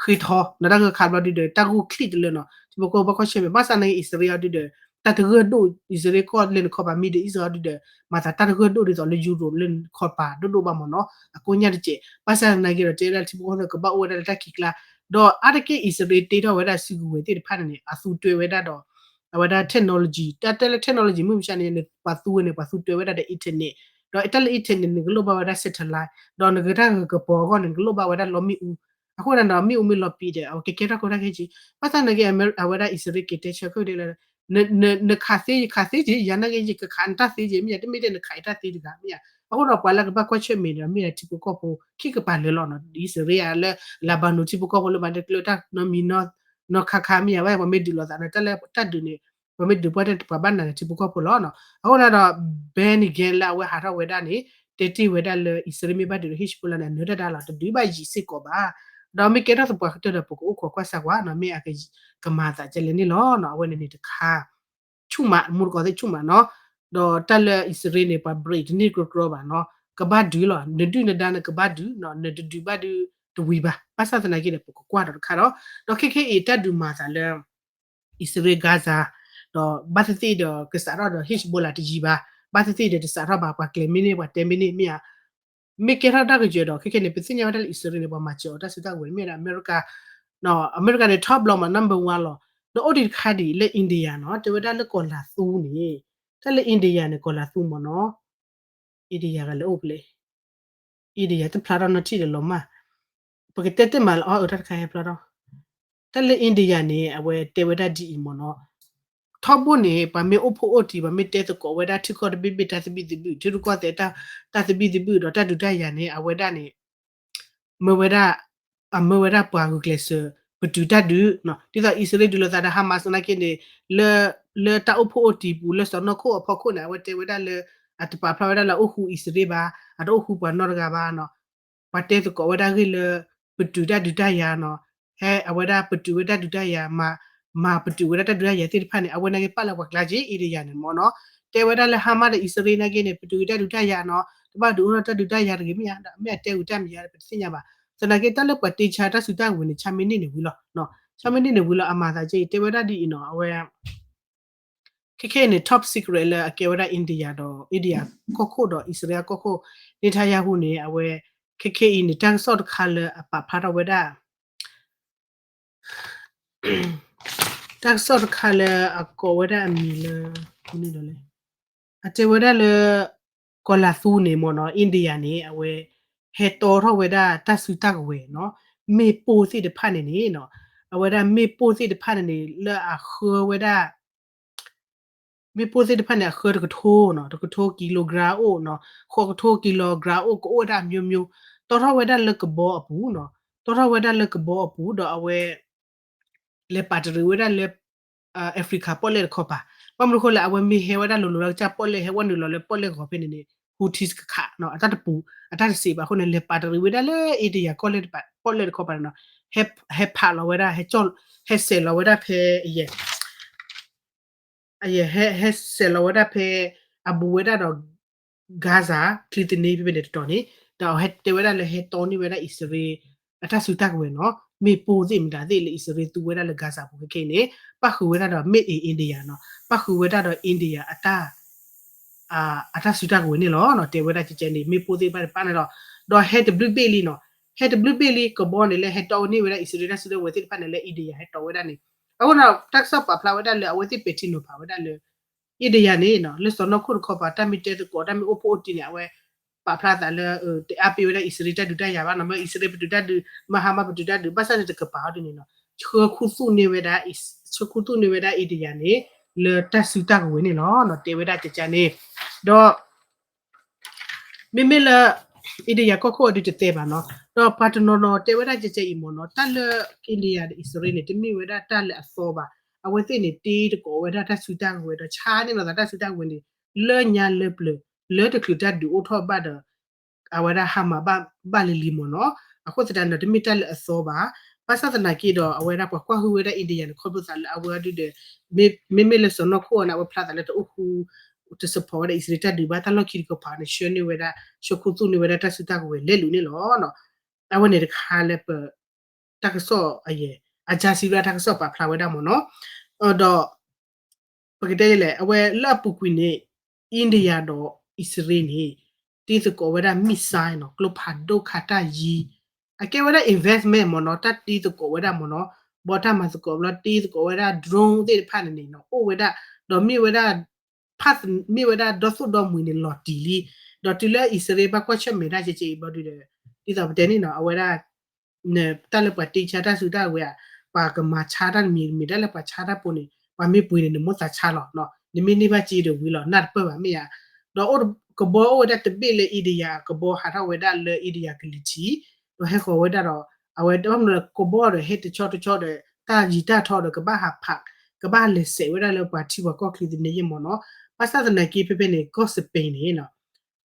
ထီ နီၤ တၢ်ဂၢၢ်ခါဘျီဒုးဒီး တၢ်ဂိၢ်ချံၣ်တလၢနီၤ ထံဖိကီၢ်ဖိဘၣ်ကွၢ်ဆၢၣ်မဲာ် ဘၣ်ဆၣ်နာ်က့ အံၣ်စရ့လးအီၤဒုးဒီး တၢ်တဂၢၢ်ဒိၣ် အံၣ်စရ့လးကီၢ်လၢနခီပၤ Middle East အီၤဒုးဒီး မၤသးတၢ်တဂၢၢ်ဒိၣ်ဒ်သိးလၢ Europe လၢနခီပၤဒိၣ်ဒိၣ်ဘၣ်မ့ၢ်နီၤ အကိညၣ်တစဲး ဘၣ်ဆၣ်နာ်က့ဒီး တဲဒၣ်ထံဖိကီၢ်ဖိကဘၣ်အိၣ်ဝဲဒၣ်လၢတၢ်ခံးကျါ ဒီးအါတက့ၢ်အံၣ်စရ့လးတ့ထီၣ်ဝဲဒၣ်စုကဝဲၤသ့ၣ်တဖၣ်န့ၣ်န့ၣ် အသူတွဲဝဲဒၣ်ဒီး အဝဲဒၣ် technology တၢ်တဲလၢ technology မုၢ်မဆါန့ၣ် ပှၤသူဝဲန့ၣ် ပှၤသူတွဲဝဲဒၣ်ဒီး internet ဒီးတၢ်လၢ internet န့ၣ် နကလိၣ်ဘၣ်ဝဲဒၣ် satellite ဒီးနကတၢ်ဂ့ၢ်ကပီၤအဂီၢ်န့ၣ် နကလိၣ်ဘၣ်ဝဲဒၣ်လီမ့ၣ်အူ အဃိသတးဒီး မ့ၣ်အူမ့ၢ်လီၤပံာ်ဒီး အဝဲကဲကဲထီၣ်ကီတၢ်ခဲက့ ဘၣ်ဆၣ်နာ်က့ အဝဲဒၣ်အံၣ်စရ့လးက့ၤတဲဆၢခိၣ်ဒ်လၢ နခးသ့ ယခးသ့က့ ယၤနာ်က့ ယကခးနတၢ်သ့က့ မ့ၢ်ယၤ တမ့ၢ်တဲနခးယတၢ်သ့တဂၤ မ့ၢ်ယၤ အဃိဒီးပှၤလၢကဘၣ်ကွၢ်ဆၢၣ်မဲာ်ဒီး မ့ၢ်ဒၣ်ထံဖိကီၢ်ဖိခံကပၤလၢာ်လီၤနီၤ အံၣ်စရ့လးလၢ Lebanon ထံဖိကီၢ်ဖိလၢမၤဒၢကျၢၤတၢ်နီတမံၤနီတခါခါ မ့ၢ်ယၤ ဝဲပှၤမ့ၢ်ဒုးလိာ်သးန့ၣ် တၢ်လၢတၢ်ဒုးန့ၣ် ပှၤမ့ၢ်ဒုးပှၤတပှၤဘၣ်နၤန့ၣ် ထံဖိကီၢ်ဖိလီၤနီၤ အဃိသတးဒီး Benny Gantz လၢအဝဲဟးထီၣ်ဝဲဒၣ်န့ၣ် တဲတ့ၢ်ဝဲဒၣ်လၢ အံၣ်စရ့လးမ့ၢ်ဘၣ်ဒုးဒီး Hezbollah န့ၣ် အနၢတၢ်တၢ်လီၤ တဒုးဘၣ်ယံာ်စ့ၢ်ကီးဘၣ် ဒီးမ့ၢ်ကဲထီၣ်သပှၢ်ကတၢၢ်ဒီး ပကအိၣ်ခိးကွၢ်ဆၢကွၢ်နီၤ မ့ၢ်အကမၤသးဒ်လဲၣ်န့ၣ်လီၤနီၤ အဝဲန့ၣ်န့ၣ်တခါ ဆူၣ်မး မူတကိးသ့ၣ်ဆူၣ်မးနီၤ ဒီးတၢ်လၢအံၣ်စရ့လးန့ၣ် ပှၤ break တန့ၢ်ကြီကြီဘၣ်နီၤ ကဘၣ်ဒုးလီၤ နဒုၣ်နဒါန့ၣ်ကဘၣ်ဒုးနီၤ နတဒုးဘၣ်ဒုးတဝံၤဘၣ် ဘၣ်ဆၣ်သနာ်က့ဒီး ပကကွၢ်ဒီးတခါဒီး ဒီးခဲခဲအံၤတၢ်ဒုးမၤသးလၢ အံၣ်စရ့လး Gaza ဒီးဘၣ်သ့ၣ်သ့ၣ်ဒီး ကစးထီၣ်ဒီး Hezbollah တယံၤဘၣ် ဘၣ်သ့ၣ်သ့ၣ်ဒီး တစးထီၣ်ဘၣ် ပှၤကျဲၤမ့ၢ်န့ၢ် ပှၤတဲမ့ၢ်န့ၢ် မ့ၢ်ဧါ မ့ၢ်ကဲထီၣ်တၢ်ကယၢၤဒီး ခဲခဲန့ၣ် ပသ့ၣ်ညါဝဲဒၣ်လၢအံၣ်စရ့လးန့ၣ် ပှၤမၤစၢၤအီၤတၢ်စုတၢ်ဝဲၤ မ့ၢ်ဝဲဒၣ်အမဲရကၤ အမဲရကၤန့ၣ် top လီၤမး number one လီၤ ဒီးအိၣ်ဒံးတခါဒံးလၢ India နီၤ တဲဝဲဒၣ်လၢကီၢ်လၤသူန့ၣ် တၢ်လၢ India န့ၣ် ကီၢ်လၤသူမ့ၢ်နီၤ India ဂၤလဲၤအိၣ်ဖဲလဲၣ် India တဖျါထီၣ်နီၢ်ထံၣ်ဒီးလီၤမၢ် ပကတဲတဲမးလၢအီၤအၢတၢ်တခါဟဲဖျါထီၣ် တၢ်လၢ India န့ၣ် အဝဲတဲဝဲဒၣ်ဒ်အံၤမ့ၢ်နီၤ ထီဘိန့ၣ် ပှၤမ့ၢ်အိၣ်ဖှိၣ်အိၣ်တံၢ် ပှၤမ့ၢ်တဲသကိးဝဲဒၣ်ထံကီၢ်တဘ့ၣ်ဘ့ၣ်တၢ်သဘံၣ်သဘုၣ် ထံရူၢ်ကီၢ်သဲးတၢ်သဘံၣ်သဘုၣ်ဒီးတၢ်ဒုးတၢ်ယၤန့ၣ် အဝဲဒၣ်န့ၣ် မၢဝဲဒၣ် အမၢဝဲဒၣ်ပှၤဂုာ်ကျဲးစၢး ပတုာ်တၢ်ဒုး ဒ်သိးအံၣ်စရ့လးဒုးလိာ်သးဒီး Hamas သနာ်က့န့ၣ် လၢ လၢတၢ်အိၣ်ဖှိၣ်အိၣ်တံၢ်ပူၤ လၢစီၢ်နီၤခိၣ်အဖီခိၣ်န့ၣ် အဝဲတဲဝဲဒၣ်လၢ အတပာ်ဖျါဝဲဒၣ်လၢအအိၣ်ဃူအံၣ်စရ့လးဘၣ် အတအိၣ်ဃူပှၤနီတဂၤဘၣ်နီၤ ပှၤတဲသကိးဝဲဒၣ်ဂ့ၢ်လၢ ပတုာ်တၢ်ဒုးတၢ်ယၤနီၤ ဟဲအဝဲဒၣ်ပတုာ်ဝဲဒၣ်ဒုးတၢ်ယၤ မၤ မၤပတုာ်ဝဲဒၣ်တၢ်ဒုးတၢ်ယၤသ့ၣ်တဖၣ်န့ၣ် အဝဲနာ်က့ပာ်လၢပှၤကျါက့ India န့ၣ်မ့ၢ်နီၤ တဲဝဲဒၣ်လၢ Hamas ဒီးအံၣ်စရ့လးနာ်က့န့ၣ် ပတုာ်တၢ်ဒုးတၢ်ယၤနီၤ တဘၣ်ဒုးအိၣ်ထီၣ်တၢ်ဒုးတၢ်ယၤတဂ့ၤမ့ၢ်ဧါ မ့ၢ်အတဲဝံၤတၢ်မံၤဧါ ပတသ့ၣ်ညါဘၣ် သနာ်က့တၢ်လၢပှၤတ့ဆါတၢ်စုတၢ်ဝဲၤန့ၣ် ဆါမ့ၢ်န့ၢ်န့ၣ်ဝံၤလီၤ ဆါမ့ၢ်န့ၢ်န့ၣ်ဝံၤလီၤ အမၤသးက့ တဲဝဲဒၣ်ဒ်အံၤနီၤ အဝဲ ခဲခဲအံၤန့ၣ် top secret လၢအကဲဝဲဒၣ် India ဒီး India ကီၢ်ခိၣ်ဒီးအံၣ်စရ့လးကီၢ်ခိၣ် Netanyahu န့ၣ် အဝဲ ခဲခဲအံၤန့ၣ် တၢ်ကစီၣ်တခါလၢအပာ်ဖျါထီၣ်ဝဲဒၣ် တၢ်ကစီၣ်တခါလၢအကိးဝဲဒၣ်အမံၤလၢ အတဲဝဲဒၣ်လၢ ကီၢ်လၤသူန့ၣ်မ့ၢ်နီၤ India န့ၣ် အဝဲ ဟဲတီထီၣ်ဝဲဒၣ်တၢ်စုတၢ်ကဝဲၤနီၤ မ့ၣ်ပိၢ်သ့ၣ်တဖၣ်န့ၣ်န့ၣ်နီၤ အဝဲဒၣ်မ့ၣ်ပိၢ်သ့ၣ်တဖၣ်န့ၣ်န့ၣ် လၢအဃၢဝဲဒၣ် မ့ၣ်ပိၢ်သ့ၣ်တဖၣ်န့ၣ် အဃၢတကထိနီၤ တကထိ kilogram အိၣ်နီၤ ဃိးကထိ kilogram အိၣ် ကအိၣ်ဝဲဒၣ်အမျိုးမျိုး တီထီၣ်ဝဲဒၣ်လၢကဘီအပူၤနီၤ တီထီၣ်ဝဲဒၣ်လၢကဘီအပူၤ ဒီးအဝဲ လဲၤပာ်တရံးဝဲဒၣ်လၢ Africa ပီၣ်လဲၣ်တခီပၤ ဘၣ်မနုၤအဃိလဲၣ် အဝဲမ့ၢ်ဟဲဝဲဒၣ်လိၤလိၤလၢကစၢ်ပီၣ်လဲၣ် ဟဲဝဲနုာ်လီၤလၢပီၣ်လဲၣ်ဂီၤဖဲန့ၣ်န့ၣ် Houthis ကခးနီၤ အတၢ်တပူၤ အတၢ်တစံးဘၣ်အဃိန့ၣ် လဲၤပာ်တရံးဝဲဒၣ်လၢ India ကီၢ်လဲၣ်တပၤ ပီၣ်လဲၣ်တခီပၤန့ၣ်နီၤ ဟဲဖးလီၤဝဲဒၣ် ဟဲစဲးလီၤဝဲဒၣ်ဖဲ အယဲၢ် ဟဲစဲးလီၤဝဲဒၣ်ဖဲ အဘူးဝဲဒၣ်ဒီး Gaza ချံသန့ဖဲဖဲန့ၣ်တတီၤန့ၣ် ဒီးအဝဲဟဲတဲဝဲဒၣ်လၢဟဲတီန့ၢ်ဝဲဒၣ်အံၣ်စရ့လး အတၢ်စုတၢ်ကဝဲၤနီၤ မ့ၣ်ပိၢ်သ့ၣ်မတၤသ့ၣ်လၢအံၣ်စရ့လးသူဝဲဒၣ်လၢ Gaza ပူၤခဲခဲအံၤန့ၣ် ပၣ်ဃုာ်ဝဲဒၣ်ဒီး Made in India နီၤ ပၣ်ဃုာ်ဝဲဒၣ်ဒီး India အတၢ် အတၢ်စုတၢ်ကဝဲၤန့ၣ်လီၤနီၤ တဲဝဲဒၣ်ကဲကဲန့ၣ် မ့ၣ်ပိၢ်သ့ၣ်တဖၣ်န့ၣ်ပၣ်န့ၣ်လီၤ ဒီးဟဲတဘျုးဘ့ၣ်လံနီၤ ဟဲတဘျုးဘ့ၣ်လံ ကဘီန့ၣ်လၢဟဲတီန့ၢ်ဝဲဒၣ် အံၣ်စရ့လးတၢ်စုတၢ်ကဝဲၤသ့ၣ်တဖၣ်န့ၣ်လၢ India ဟဲတီဝဲဒၣ်န့ၣ် အဃိနီၤ တၢ်ကစီၣ်ပာ်ဖျါဝဲဒၣ်လၢအဝဲသ့ၣ်ပဲာ်ထံနီၤဖးဝဲဒၣ်လၢ India န့ၣ်နီၤ လၢစီၢ်နီၤခိၣ်တခီပၤ တၢ်မ့ၢ်တဲသကိး တၢ်မ့ၢ်အိၣ်ဖှိၣ်အိၣ်တံၢ်န့ၣ် အဝဲ ပာ်ဖျါသးလၢ တအါပ့ၤဝဲဒၣ်အံၣ်စရ့လးတၢ်ဒုးတၢ်ယၤဘၣ်နီၤ မ့ၢ်အံၣ်စရ့လးပတုာ်တၢ်ဒုး မ့ၢ်ဟါမးပတုာ်တၢ်ဒုး ဘၣ်ဆၣ်န့ၣ်တကပၤအီၤဒ်န့ၣ်နီၤ ဆှၢခူသူၣ်န့ၢ်ဝဲဒၣ် ဆှၢခူသူၣ်န့ၢ်ဝဲဒၣ် India န့ၣ် လၢတၢ်စုတၢ်ကဝဲၤန့ၣ်လီၤနီၤ တဲဝဲဒၣ်ကဲကဲန့ၣ် ဒီး မ့မ့ၢ်လၢ India ကီၢ်ခိၣ်အဒုးတတဲဘၣ်နီၤ ဒီးပှၤတနီၤနီၤတဲဝဲဒၣ်ကဲကဲအံၤမ့ၢ်နီၤ တၢ်လၢ India ဒီးအံၣ်စရ့လးန့ၣ် တမ့ၢ်ဝဲဒၣ်တၢ်လၢအသီဘၣ် အဝဲသ့ၣ်န့ၣ် တ့သကိးဝဲဒၣ်တၢ်စုတၢ်ကဝဲၤဒီး ဆါန့ၢ်လီၤသးတၢ်စုတၢ်ကဝဲၤန့ၣ် လၢညါလၢပျၢၤ လၢတချုးတၢ်ဒုးအိၣ်ထီၣ်ဘၣ်ဒီး အဝဲဒၣ်ဟါမၢ်ဘၣ်လံလံမ့ၢ်နီၤ အဃိသတးန့ၣ်ဒီး တမ့ၢ်တၢ်လၢအသီဘၣ် ဘၣ်ဆၣ်သနာ်က့ဒီး အဝဲဒၣ်ပှၤကွၢ်ဟုၣ်ဝဲဒၣ် India န့ၣ် ခီဖျိသးလၢအဝဲဒုဒီး မ့မ့ၢ်လၢစီၢ်နီၤခိၣ်အံၤန့ၣ် အဝဲဖျါသးလၢတအိၣ်ဃူ တ support ဝဲဒၣ်အံၣ်စရ့လးတၢ်ဒုးဘၣ် တၢ်လီၢ်ခံတခီပၤန့ၣ် ဆှၢန့ၢ်ဝဲဒၣ် ဆှၢခူသူၣ်န့ၢ်ဝဲဒၣ်တၢ်စုတၢ်ကဝဲၤလဲၤလူၤန့ၣ်လီၤ အဝဲန့ၣ်တခါလၢပ တၢ်ကစီၣ်အယဲၢ် Al Jazeera တၢ်ကစီၣ်ပာ်ဖျါဝဲဒၣ်မ့ၢ်နီၤ ဒီး ပကတဲလဲၣ် အဝဲလၢအပူၤကွံာ်န့ၣ် India ဒီးအံၣ်စရ့လးန့ၣ် တ့သကိးဝဲဒၣ် missile နီၤ ကျိဖးဒိၣ်ခးတၢ်ယံၤ အကဲဝဲဒၣ် investment မ့ၢ်နီၤ တၢ်တ့သကိးဝဲဒၣ်မ့ၢ်နီၤ ဘီတၢ်မၤသကိးဘျီတ့သကိးဝဲဒၣ် drone သ့ၣ်တဖၣ်န့ၣ်န့ၣ်နီၤ အိၣ်ဝဲဒၣ် ဒီးမ့ၢ်ဝဲဒၣ် ဖးမ့ၢ်ဝဲဒၣ်ဒီသိၣ်ဒီမှံၤန့ၣ်လီၤတံၢ်လံ ဒီးတုၤလၢအံၣ်စရ့လးဘၣ်ကွၢ်ဆၢၣ်မဲာ်တၢ်ကဲကဲအံၤဘျီဒုဒီး ဒ်သိးပတဲန့ၣ်နီၤ အဝဲဒၣ် တၢ်လၢပှၤတ့ဆါတၢ်စုတၢ်ဝဲဧါ ပှၤကမၤဆါတၢ်တမံၤတမံၤ တၢ်လၢပှၤဆါတၢ်ဖိန့ၣ် ပှၤမ့ၢ်ပှ့ၤန့ၣ် နမိၢ်သးဆါလီၤ နမ့ၢ်န့ၢ်ဘၣ်စ့ဒီးဝံၤလီၤ နၢ်တပၢၢ်ဘၣ်မ့ၢ်ဧါ ဒီးအိၣ်ကဘီအိၣ်ဝဲဒၣ်တဘ့ၣ်လၢ India ကဘီဟးထီၣ်ဝဲဒၣ်လၢ India ကလံၤထံး ဒီးဟဲဃီၤဝဲဒၣ်ဒီး အဝဲဘၣ်မနုၤကဘီဒီးဟဲတဆီတဆီဒီး တၢ်ယံၤတၢ်ထီဒီးကဘၣ်ဟးဖး ကဘၣ်လဲၤစဲးဝဲဒၣ်လၢပှၤထံပှၤကီၢ်ချံသန့ယဲၢ်မ့ၢ်နီၤ ဘၣ်ဆၣ်သနာ်က့ဖဲဖဲန့ၣ် ကီၢ် Spain န့ၣ်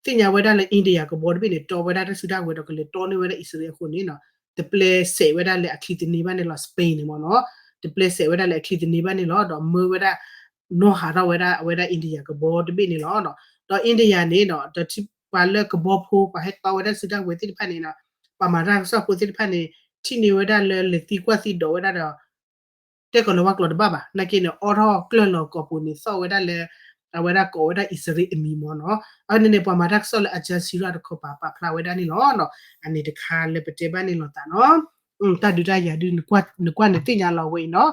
သ့ၣ်ညါဝဲဒၣ်လၢ India ကဘီတဘ့ၣ်န့ၣ် တီဝဲဒၣ်တၢ်စုတၢ်ကဝဲၤဒီးကလဲၤတီန့ၢ်ဝဲဒၣ်အံၣ်စရ့လးအဃိန့ၣ်နီၤ တပျဲစဲးဝဲဒၣ်လၢအချံသန့ဘၣ်န့ၣ်လီၤ Spain န့ၣ်မ့ၢ်နီၤ တပျဲစဲးဝဲဒၣ်လၢအချံသန့ဘၣ်န့ၣ်လီၤ ဒီးမၢဝဲဒၣ် နီၢ်ဟးထီၣ်ဝဲဒၣ်အဝဲဒၣ် India ကဘီတဘ့ၣ်န့ၣ်လီၤ ဒီး India န့ၣ်နီၤ ဒီးထံပှၤလၢကဘီဖိ ပှၤဟဲတီဝဲဒၣ်စုတၢ်ကဝဲၤသ့ၣ်တဖၣ်န့ၣ်နီၤ ပှၤမၤတၢ်ကစီၣ်ဖိသ့ၣ်တဖၣ်န့ၣ် ထံၣ်န့ၢ်ဝဲဒၣ်လၢလဲၤသံကွၢ်သံဒိးဝဲဒၣ်ဒီး တဲကီၤလၤဝါကျိာ်တဘၣ်ဘၣ် နာ်က့န့ၣ် အိးထီၣ်ကျၢၢ်လီၤကိာ်ပူၤန့ၣ် သီၣ်ဝဲဒၣ်လၢ အဝဲဒၣ်ကိးဝဲဒၣ်အံၣ်စရ့လးအမံၤမ့ၢ်နီၤ အန့ၣ်န့ၣ် ပှၤမၤတၢ်ကစီၣ်လၢ Al Jazeera တခီပၤ ပာ်ဖျါဝဲဒၣ်န့ၣ်လီၤ အန့ၣ်တခါလၢပတဲဘၣ်န့ၣ်လိာ်သးနီၤ တၢ်ဒုးတၢ်ယၤဒုး နကွၢ်နသ့ၣ်ညါလီၤဝဲအံၤနီၤ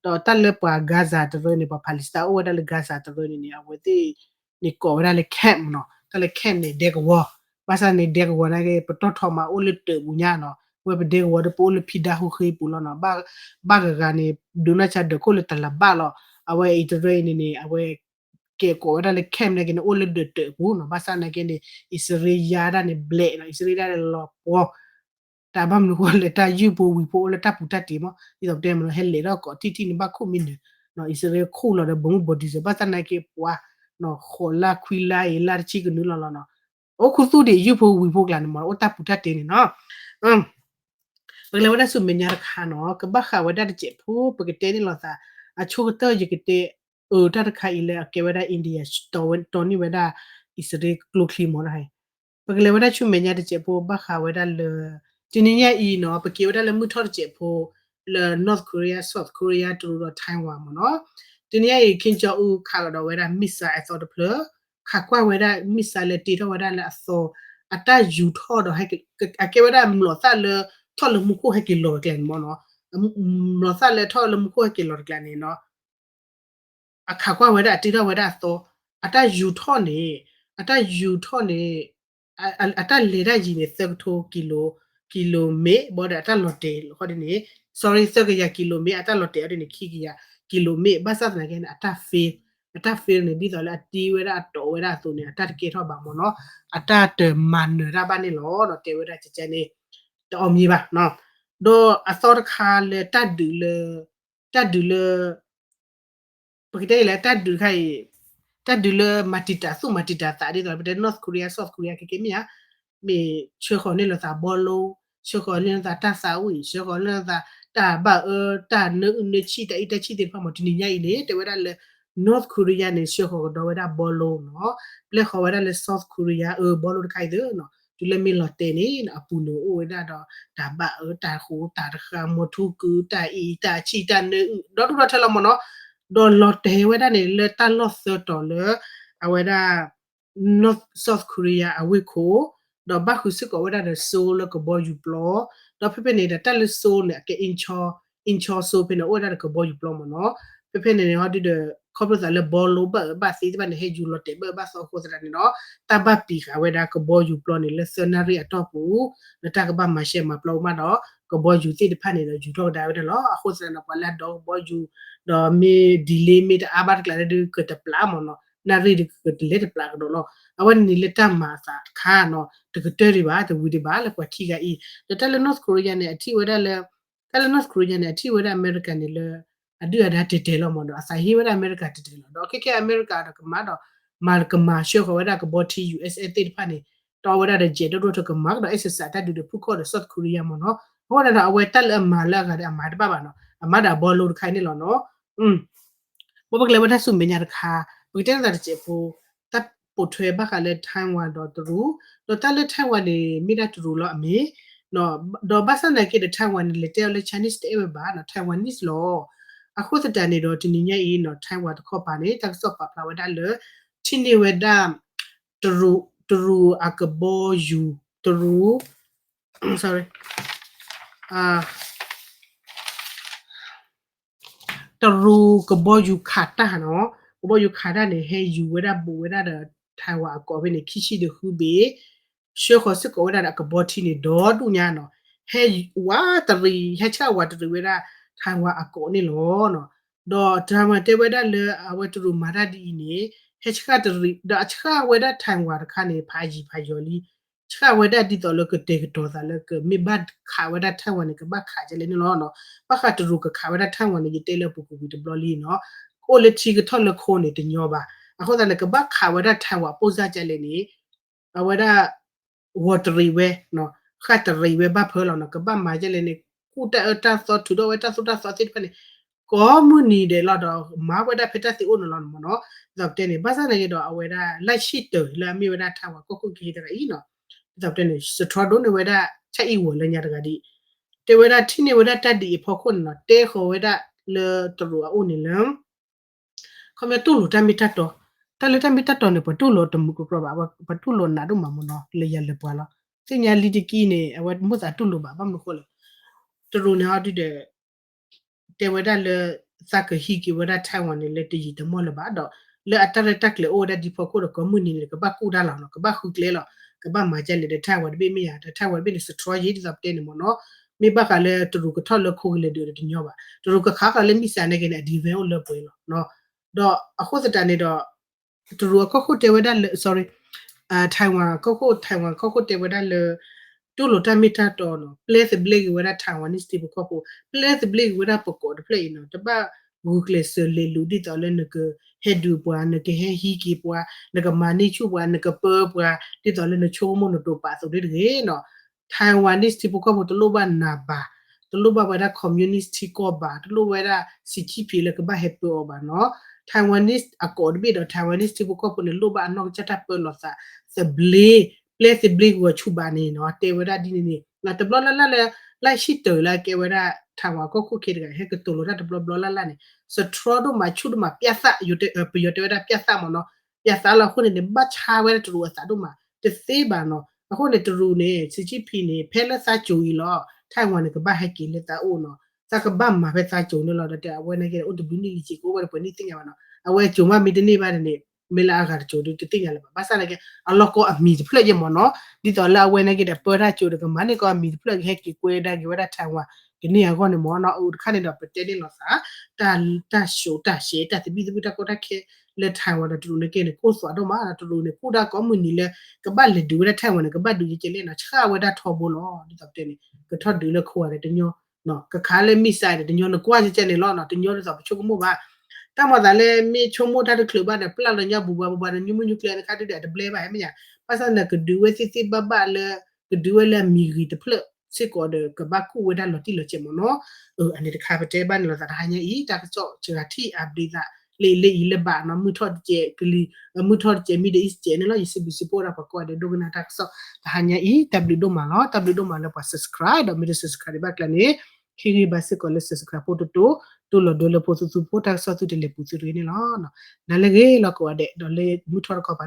ဒီးတၢ်လၢပှၤ Gaza တရၢန့ၣ် ပှၤ Palestine အိၣ်ဝဲဒၣ်လၢ Gaza တရၢန့ၣ်န့ၣ် အဝဲသ့ၣ်န့ၣ်ကိးဝဲဒၣ်လၢ camp နီၤ တၢ်လၢ camp န့ၣ် ဒဲကဝီၤ ဘၣ်ဆၣ်န့ၣ် ဒဲကဝီၤနာ်က့ ပတီၢ်ထီမးအိၣ်လၢတၢးပူၤညါနီၤ ဝဲပဒဲကဝီၤဒီးပအိၣ်လၢဖံဒါဟူဃ့ပူၤလီၤနီၤ ဘၣ်ဂၤဂၤန့ၣ် ဒိးနီၢ်ဆါဒၢးခိၣ်လၢတလးဘၣ်လီၤ အဝဲအံၣ်စရ့လးအံၤန့ၣ်န့ၣ် အဝဲ ကဲကိးဝဲဒၣ်လၢ camp နာ်က့န့ၣ် အိၣ်လၢဒၢးတၢးပူၤနီၤ ဘၣ်ဆၣ်နာ်က့န့ၣ် အံၣ်စရ့လးယါဒၣ်န့ၣ် ဘျဲးနီၤ အံၣ်စရ့လးဒၣ်န့ၣ်လီၤပှီၤ တၢ်ဘၣ်မနုၤဃိလဲၣ် တၢ်ယုၢ်ဖိဝံၤဖိအိၣ်လၢတၢ်ပူၤတၢ်တ့ၤမး ဒ်သိးပတဲမ့ၢ်နီၤ ဟဲလဲၤထီၣ်ကိးထံၣ်ထံၣ်န့ၣ် ဘၣ်ခိၣ်မံနုၤ အံၣ်စရ့လးခူၣ်လီၤဒီး ဘိးမုၢ်ဘိးဒံးစၢၤ ဘၣ်ဆၣ်နာ်က့ပှၤ ဃိးလါခွံလါအံၤ လါတဆံကနုာ်လီၤလီၤနီၤ အိၣ်ခူသူၣ်ဒံးယုၢ်ဖိဝံၤဖိကျါန့ၣ်မ့ၢ် အိၣ်တၢ်ပူၤတၢ်တ့ၤန့ၣ်နီၤ ပကလဲၤဝဲဒၣ်ဆူမဲာ်ညါတခါနီၤ ကဘၣ်ဃးဝဲဒၣ်တစဲးဖိ ပကတဲန့ၣ်လိာ်သး အဆိကတၢၢ်ယကတဲ အၢ တၢ်တခါအံၤလၢအကဲဝဲဒၣ် India တီန့ၢ်ဝဲဒၣ် အံၣ်စရ့လးကျိချံမ့ၢ်နီၤ ပကလဲၤဝဲဒၣ်ဆူမဲာ်ညါတစဲးဖိ ဘၣ်ဃးဝဲဒၣ်လၢ တနံၤညါအံၤနီၤ ပက့ၤဝဲဒၣ်လၢမုၢ်ထီၣ်တစဲးဖိ လၢ North Korea South Korea တရူးဒီး Taiwan မ့ၢ်နီၤ တနံၤညါအံၤ Kim Jong Un ခးကဒီးဝဲဒၣ် missile အသီတဖျၢၣ် ခးကွၢ်ဝဲဒၣ် missile လၢတ့ထီၣ်ဝဲဒၣ်လၢအသီ အတၢ်ယူၤထီၣ်ဒီး အကဲဝဲဒၣ်မျိာ်သၣ်လၢ ထီၣ်လၢမူခိၣ်ဟဲက့ၤလီၤတကျါန့ၣ်မ့ၢ်နီၤ မျိာ်သၣ်လၢထီၣ်လၢမူခိၣ်ဟဲက့ၤလီၤတကျါန့ၣ်နီၤ အခးကွၢ်ဝဲဒၣ် အတ့ထီၣ်ဝဲဒၣ်အသီ, အတၢ်ယူၤထီၣ်န့ၣ်, အတၢ်ယူၤထီၣ်န့ၣ်, အတၢ်လဲၤတၢ်ယံၤန့ၣ် သၢကထိ ကံလိၤမ့ၣ် ဘၣ်ဒီးအတၢ်လီၤတဲာ်ဃီဒ်န့ၣ်, sorry သၢကယၤကံလိၤမ့ၣ် အတၢ်လီၤတဲာ်အီၤဒ်န့ၣ် ခံကယၤကံလိၤမ့ၣ် ဘၣ်ဆၣ်သနာ်က့န့ၣ် အတၢ် fail, အတၢ် fail န့ၣ် ဒ်သိးလၢအတ့ဝဲဒၣ်အတီးဝဲဒၣ်အသိးန့ၣ် အတၢ်တကဲထီၣ်ဘၣ်မ့ၢ်နီၤ, အတၢ်တမၤနၢၤတၢ်ဘၣ်န့ၣ်လီၤဒီး တဲဝဲဒၣ်ကကဲန့ၣ် တအီၣ်မ့ၢ်ဘၣ်, ဒီးအသီတခါလၢတၢ်ဒုးလၢ, တၢ်ဒုးလၢ ပကတဲလဲၣ် တၢ်ဒုးတခါအံၤ, တၢ်ဒုးလၢမၤတံာ်တာ်သူၣ်မၤတံာ်တာ်သးဒ်သိး ပတဲ North Korea South Korea ကကဲမ့ၢ်ဧါ, မ့ၢ်ဆှၢဃီၤန့ၢ်လိာ်သးဘီလိ, ဆှၢဃီၤန့ၢ်လိာ်သးတၢ်သးဝံၣ်, ဆှၢဃီၤန့ၢ်လိာ်သးတၢ်ဘၣ်အၢ တၢ်နၢအုၣ်နၢဆံၣ် တၢ်အံၣ်တၢ်ဆံၣ်သ့ၣ်တဖၣ်မ့ၢ် တနံၤညါအံၤန့ၣ် တဲဝဲဒၣ်လၢ North Korea န့ၣ် ဆှၢဃီၤကဒီးဝဲဒၣ်ဘီလိနီၤ, ပျဲဃီၤဝဲဒၣ်လၢ South Korea အၢ ဘီလိတခါအံၤသ့ၣ်နီၤ တုၤလၢမ့ၢ်လီၤတဲာ်န့ၣ် အပူၤန့ၣ်အိၣ်ဝဲဒၣ်ဒီး တၢ်ဘၣ်အၢ တၢ်ဃိ တၢ်တဃၣ် မိၢ်ထူကု တၢ်အံၣ် တၢ်ဆံၣ် တၢ်နၢအုၣ် ဒီဒူၣ်ဒီထၢလီၤမ့ၢ်နီၤ, ဒီးလီၤတဲာ်ဝဲဒၣ်န့ၣ် လၢတၢ်လီၢ်သၢတီၤလၢ အဝဲဒၣ် North South Korea အဝ့ၢ်ခိၣ်, ဒီးဘၣ်ဃုာ်စ့ၢ်ကီးဝဲဒၣ်ဒီး Seoul လၢကဘီယူၤပျီ, ဒီးဖဲဖဲန့ၣ်ဒီး တၢ်လၢ Seoul န့ၣ် အကဲ Incheon, Incheon Seoul ဖဲန့ၣ် အိၣ်ဝဲဒၣ်ဒီးကဘီယူၤပျီမ့ၢ်နီၤ, ဖဲဖဲန့ၣ်န့ၣ် ဟီဒုဒီး ခီဖျိသးလၢဘီလိဘၣ်အၢဘၣ်သီသ့ၣ်တဖၣ်န့ၣ် ဟဲယူၤလီၤတဲာ်ဘၣ်အၢဘၣ်သီအဃိသတးန့ၣ်ဒီး တၢ်ဘၣ်ပံာ်ဃာ်ဝဲဒၣ်ကဘီယူၤပျီန့ၣ် လၢသၢနၣ်ရံၣ်အတီၢ်ပူၤ, လၢတၢ်ကဘၣ်မၤရှဲမၤပျီမးဒီး ကဘီယူၤသ့ၣ်တဖၣ်န့ၣ်ဒီး ယူၤထီၣ်ကဒါဝဲဒၣ်လီၤ. အဃိသတးန့ၣ် ပှၤလၢအဒိးကဘီယူၤ ဒီးမ့ၢ် delay မ့ၢ်တအါဘၣ်တကျါဒုး ကတပျးမ့ၢ်နီၤ, နၣ်ရံၣ်ဒုးကတလဲၤတပျးကဒီးလီၤ. အဝဲန့ၣ်လၢတၢ်မၤအသးတခါနီၤ တကတၢၢ်ဒံးဘၣ် တဝံၤဒံးဘၣ်လၢပှၤခံဂၤအံၤ, ဒီးတၢ်လၢ North Korea န့ၣ် အထံၣ်ဝဲဒၣ်လၢ တၢ်လၢ North Korea န့ၣ် အထံၣ်ဝဲဒၣ်အမဲရကၤန့ၣ်လၢ အဒုၣ်အဒါတဲာ်တဲာ်လီၤမ့ၢ်ဒီး အသးဟ့ဝဲဒၣ်အမဲရကၤတဲာ်တဲာ်လီၤ. ဒီးခဲကဲအမဲရကၤဒီးကမၤဒီး မၤကမၤဆှၢဃီၤဝဲဒၣ်ကဘီထံ ယူၣ်အ့ၣ်အ့ၣ် သ့ၣ်တဖၣ်န့ၣ် တီဝဲဒၣ်ဒီး jet ဒိၣ်ဒိၣ်ထၢကမၤကဒီး exercise တၢ်ဒုးဒီးဖုၣ်ခီၣ်ဒီး South Korea မ့ၢ်နီၤ. အဃိဒၣ်ဒီး အဝဲတၢ်လၢအမၤလၢအဂၤဒီးအမၤတဘၣ်ဘၣ်နီၤ, အမၤဒၣ်ဘီလိတခါအံၤန့ၣ်လီၤနီၤ. ပပကလဲၤဝဲတၢ်ဆူမဲာ်ညါတခါ, ပကတဲသးတစဲးဖိ, တၢ်ပိာ်ထွဲဘၣ်ဃးလၢ Taiwan ဒီးတရူး, ဒီးတၢ်လၢ Taiwan န့ၣ် မ့ၢ်ဒၣ်တရူးလီၤအမ့ၢ်, ဒီးဘၣ်ဆၣ်သနာ်က့ဒီး Taiwan န့ၣ် လဲၤတဲအီၤလၢ Chinese တအဲၣ်ဝဲဘၣ်နီၤ, Taiwanese လီၤ. အဃိသတးန့ၣ်ဒီး တနံၤညါအံၤနီၤ Taiwan တခီပၤန့ၣ် တၢ်ကစီၣ်ပာ်ဖျါဝဲဒၣ်လၢ ထံၣ်န့ၢ်ဝဲဒၣ် တရူး, တရူးအကဘီယူၤ, တရူး, sorry, တရူးကဘီယူၤခးတၢ်နီၤ, ကဘီယူၤခးတၢ်န့ၣ် ဟဲယူၤဝဲဒၣ်ဘူးဝဲဒၣ်ဒီး Taiwan အကိးဖဲန့ၣ် ခံဆံဒီးဃုဘ့ၣ်, ဆှၢဃီၤစ့ၢ်ကီးဝဲဒၣ်ဒီးအကဘီထံန့ၣ် ဒီဒူၣ်ညါနီၤ, ဟဲဝးတရံး ဟဲဆှၣ်ဝးတရံးဝဲဒၣ် Taiwan အကိးန့ၣ်လီၤ. ဒီး Taiwan တဲဝဲဒၣ်လၢအဝဲတရူးမၤတၢ်ဒ်အံၤန့ၣ် ဟဲဆှၣ်တရံး ဒီးအဆှၣ်ဝဲဒၣ် Taiwan တခါန့ၣ် ဖးယံၤဖးယီၤလံ ဆှၣ်ဝဲဒၣ်ဒ်သိးလၢကတဲာ်ကတီၤသးလၢကမ့ၢ်ဘၣ်ခးဝဲဒၣ် Taiwan န့ၣ် ကဘၣ်ခးကလဲၣ်န့ၣ်လီၤ. ဘၣ်ဃးတရူးကခးဝဲဒၣ် Taiwan န့ၣ် ယတဲလၢပူၤကွံာ်တဘျီလံနီၤ, အိၣ်လၢထံကထီၣ်လၢခိန့ၣ်တညီဘၣ်. အဃိသတးန့ၣ် ကဘၣ်ခးဝဲဒၣ် Taiwan ပိၢ်စၢ်ကလဲၣ်န့ၣ် အဝဲဒၣ် ဂီၤတရံးဝဲ, ဃၣ်တရံးဝဲဘၣ်ဖၢလီၤနီၤ, ကဘၣ်မၤကလဲၣ်န့ၣ် ကူၣ်တၢ်အၢတၢ်သီ ထုးထီၣ်ဝဲတၢ်သိၣ်တၢ်သီသ့ၣ်တဖၣ်န့ၣ် ကိးမုၢ်နံၤဒဲးလီၤဒီး မၤဝဲဒၣ်ဖဲတၢ်သ့အိၣ်န့ၣ်လီၤမ့ၢ်နီၤ. ဒ်သိးပတဲန့ၣ် ဘၣ်ဆၣ်သနာ်က့ဒီး အဝဲဒၣ် လၢဆံၣ်တၢၤလၢအမ့ၢ်ဝဲဒၣ် Taiwan ကီၢ်ခိၣ်ကဟ့တဂၤအံၤနီၤ, ဒ်သိးပတဲန့ၣ် စထြီဒိၣ်န့ၢ်ဝဲဒၣ် ဆၣ်အံၣ်ဝီၤလၢညါတဂၤဒ်အံၤ, တဲဝဲဒၣ်ထံၣ်န့ၢ်ဝဲဒၣ်တၢ်ဒ်အံၤအဖီခိၣ်န့ၣ်နီၤ, တဲဃီၤဝဲဒၣ်လၢတရူးအအိၣ်န့ၣ်လၢ ခီပညီတူၢ်လိာ်တၢ်မ့ၢ်တၢ်တီ, တၢ်လၢတၢ်မ့ၢ်တၢ်တီန့ၣ် ပတူၢ်လိာ်တမုာ်ကကြၢးဘၣ်, ပတူၢ်လိာ်နးဒိၣ်မးမ့ၢ်နီၤ လၢယၤလၢပှၤလီၤ. သ့ၣ်ညါလံတက့ၢ်န့ၣ် အဝဲမိၣ်သးတူၢ်လိာ်ဘၣ် ဘၣ်မနုၤဃိလဲၣ်, တရူးန့ၣ်ဟီဒုဒီး တဲဝဲဒၣ်လၢ သးကဟံးက့ၤဝဲဒၣ် Taiwan န့ၣ် လၢတယံာ်တမီၢ်လၢၤဘၣ်ဒီး လၢအတၢ်ရဲၣ်တၢ်ကျဲၤအိၣ်ဝဲဒၣ်ဒ်ဖီခိၣ်ဒီး ကိးမုၢ်နံၤန့ၣ် ကဘၣ်ကူၣ်တၢ်လီၤနီၤ, ကဘၣ်ဃုကျဲလီၤ, ကဘၣ်မၤကလဲၣ်ဒီး Taiwan တဘ့ၣ်မ့ၢ်ယၤ ဒီး Taiwan တဘ့ၣ်န့ၣ် စထြီယံၤ ဒ်သိးပတဲန့ၣ်မ့ၢ်နီၤ. မ့ၢ်ဘၣ်ဃးလၢတရူးကထီၣ်လၢခိကလဲၤဒုးဒီးတညီဘၣ်, တရူးကခးဃာ်လၢ missile န့ၣ်က့န့ၣ် အ defense အိၣ်လၢပှဲၤလီၤ. ဒီးအဃိသတးန့ၣ်ဒီး တရူးအကီၢ်ခိၣ်တဲဝဲဒၣ်လၢ sorry, Taiwan ကီၢ်ခိၣ် Taiwan ကီၢ်ခိၣ်တဲဝဲဒၣ်လၢ တူၢ်လိာ်တၢ်မ့ၢ်တၢ်တီနီၤ, ပျဲသဘျ့က့ၤဝဲဒၣ် Taiwanese ထံဖိကီၢ်ဖိ, ပျဲသဘျ့က့ၤဝဲဒၣ်ပကိးတဖျၢၣ်အံၤနီၤ, တဘၣ်ဂုာ်ကျဲးစၢးလဲၤလူၤဒ်သိးလၢနကဟဲဒုးပှၤ, နကဟဲဟံးက့ၤပှၤ, နကမၤန့ၢ်ဆူၣ်ပှၤ, နကပၢပှၤ, ဒ်သိးလၢနဆိကမိၣ်နတိာ်ပာ်အသိးတဂ့ၤနီၤ. Taiwanese ထံဖိကီၢ်ဖိတလိၣ်ဘၣ်နၤဘၣ်, တလိၣ်ဘၣ်ဝဲဒၣ် communist ထံကီၢ်ဘၣ်, တလိၣ်ဝဲဒၣ် Xi Jinping လၢကဘၣ်ဟဲပၢအီၤဘၣ်နီၤ. Taiwanese အကိးတဘ့ၣ်ဒီး Taiwanese ထံဖိကီၢ်ဖိန့ၣ် လိၣ်ဘၣ်အနီၢ်ကစၢ်တၢ်ပၢလီၤသးသဘျ့, ပျဲသဘျ့က့ၤဝဲဆူၣ်ဘၣ်န့ၣ်နီၤ, တဲဝဲဒၣ်ဒ်န့ၣ်န့ၣ်, တဘျီလၢ်လၢ်လၢ လၢဆံၣ်တၢၤလၢကဲဝဲဒၣ် Taiwan ကီၢ်ခိၣ်ခဲတဂၤ ဟဲကတိၤလိာ်တၢ်တဘျီဘျီလၢ်လၢ်န့ၣ် စထြီဒိၣ်မးဆူၣ်ဒိၣ်မး ပျဲသး, ပယီၤတဲဝဲဒၣ်ပျဲသးမ့ၢ်နီၤ, ပျဲသးလီၤအဃိန့ၣ်န့ၣ် ဘၣ်ဆါဝဲဒၣ်တရူးအသးဒိၣ်မး, တသ့ဘၣ်နီၤ. အဃိန့ၣ် တရူးန့ၣ် Xi Jinping န့ၣ် ဖဲလၢသးကိၤအံၤလီၤ, Taiwan န့ၣ် ကဘၣ်ဟဲက့ၤလၢသးအိၣ်နီၤ, သးကဘၣ်မၤဖဲသးကိၤန့ၣ်လီၤ. ဒီးတဲအဝဲန့ၣ်က့ အိၣ်တဘျုးနံၣ်လံက့ ကအိၣ်ဝဲဒီးပှဲၤနံၣ်သ့ၣ်ညါဘၣ်နီၤ. အဝဲအစိၤမးမ့ၢ်တန့ၢ်ဘၣ်န့ၣ် မ့ၢ်လၢအဂၤတစိၤဒုးတသ့ၣ်ညါလၢၤဘၣ်. ဘၣ်ဆၣ်သနာ်က့ အလီၢ်ကီအမံၤတဖျၢၣ်ယဲၢ်မ့ၢ်နီၤ, ဒ်သိးလၢအဝဲန့ၣ်က့ဒီး ပၢတၢ်စိၤဒီးကမၤန့ၢ်ကီအမံၤတဖျၢၣ် ကဟဲက့ၤကွဲဒၣ်က့ၤဝဲဒၣ် Taiwan ကန့ၢ်အဂီၢ်န့ၣ်မ့ၢ်နီၤ. အအိၣ်တခါန့ၣ်ဒီး ပတဲန့ၢ်လိာ်သး တၢ် တၢ်စိၤတၢ်ဆှဲ တၢ်သဘံၣ်သဘုၣ် တၢ်ကီတၢ်ခဲလၢ Taiwan ဒီးတရူးန့ၣ်က့န့ၣ် ကအိၣ်သွးဒိၣ်မးနီၤ. တရူးန့ၣ် ကူၣ်တၢ်ကိးမုၢ်နံၤလၢ ကဘၣ်လဲၤဒုးဝဲဒၣ် Taiwan န့ၣ် ကဘၣ်ဒုးကဲကဲလဲၣ်နီၤ, ဆှၣ်ဝဲဒၣ်ထီဘိလီၤ. ဒ်သိးပတဲန့ၣ် ကထီၣ်ဒုးလၢခိဂၤဒီးတညီ ကခးလၢ missile ဒီးတညီ နကွၢ်ကဲကဲန့ၣ်လီၤနီၤ, တညီဒ်သိးပဆိကမိၣ်ဘၣ်. တၢ်မၤသးလၢမ့ၢ်ဆိကမိၣ်တၢ်တချုးဘၣ်ဒီး ပျၢ်လီၤညါဘူးဘူးဘူးဘူးဒီး ညူမုၢ်ညူကျဲတခါဒုးဒီး အတဘျဲဘၣ်ဟဲမ့ၢ်ယါ. ဘၣ်ဆၣ်သနာ်က့ ဒုးဝဲသ့ၣ်သ့ၣ်ဘၣ်ဘၣ်လၢ ကဒုးဝဲလၢအမံၤဂ့ၤတဖျၢၣ်စ့ၢ်ကီးဒီး ကဘၣ်ကူၣ်ဝဲဒၣ်လီၤတံၢ်လီၤဆဲးမ့ၢ်နီၤ. အန့ၣ်တခါ ပတဲဘၣ်န့ၣ်လိာ်သးတဟါညါအံၤ တၢ်ကစီၣ်စှၤထံၣ် update သး လၢအံၤလၢအံၤလၢဘၣ်နီၤ, မုၢ်ထီၣ်တစဲးကလံၤ မုၢ်ထီၣ်တစဲး မံဒီးအံၤစဲးန့ၣ်လီၤ. ယစံးဘျုးစံးဖှိၣ်ဒၣ်ပှၤကိးဂၤဒဲးဒိကနၣ်တၢ်ကစီၣ်တဟါညါအံၤ တၢ်ဘျုးဒိၣ်မးလီၤ. တၢ်ဘျုးဒိၣ်မးလၢပှၤ subscribe ဒီး မ့ၢ်တ subscribe ဒံးဘၣ်ကျါန့ၣ် ဟ့ၣ်ဂံၢ်ဘါစ့ၢ်ကီးလၢ subscribe ဖိတတိၤ တိၢ်လီၤဒိလၢဖိသူသူဖိ တၢ်ကစီၣ်သုတလဲၤပူၤသုတဂ့ၤန့ၣ်လီၤ. နၤလၢဂ့ၤလီၤကိးဂၤဒဲး ဒီးလၢမုၢ်ထီၣ်တခီပၤ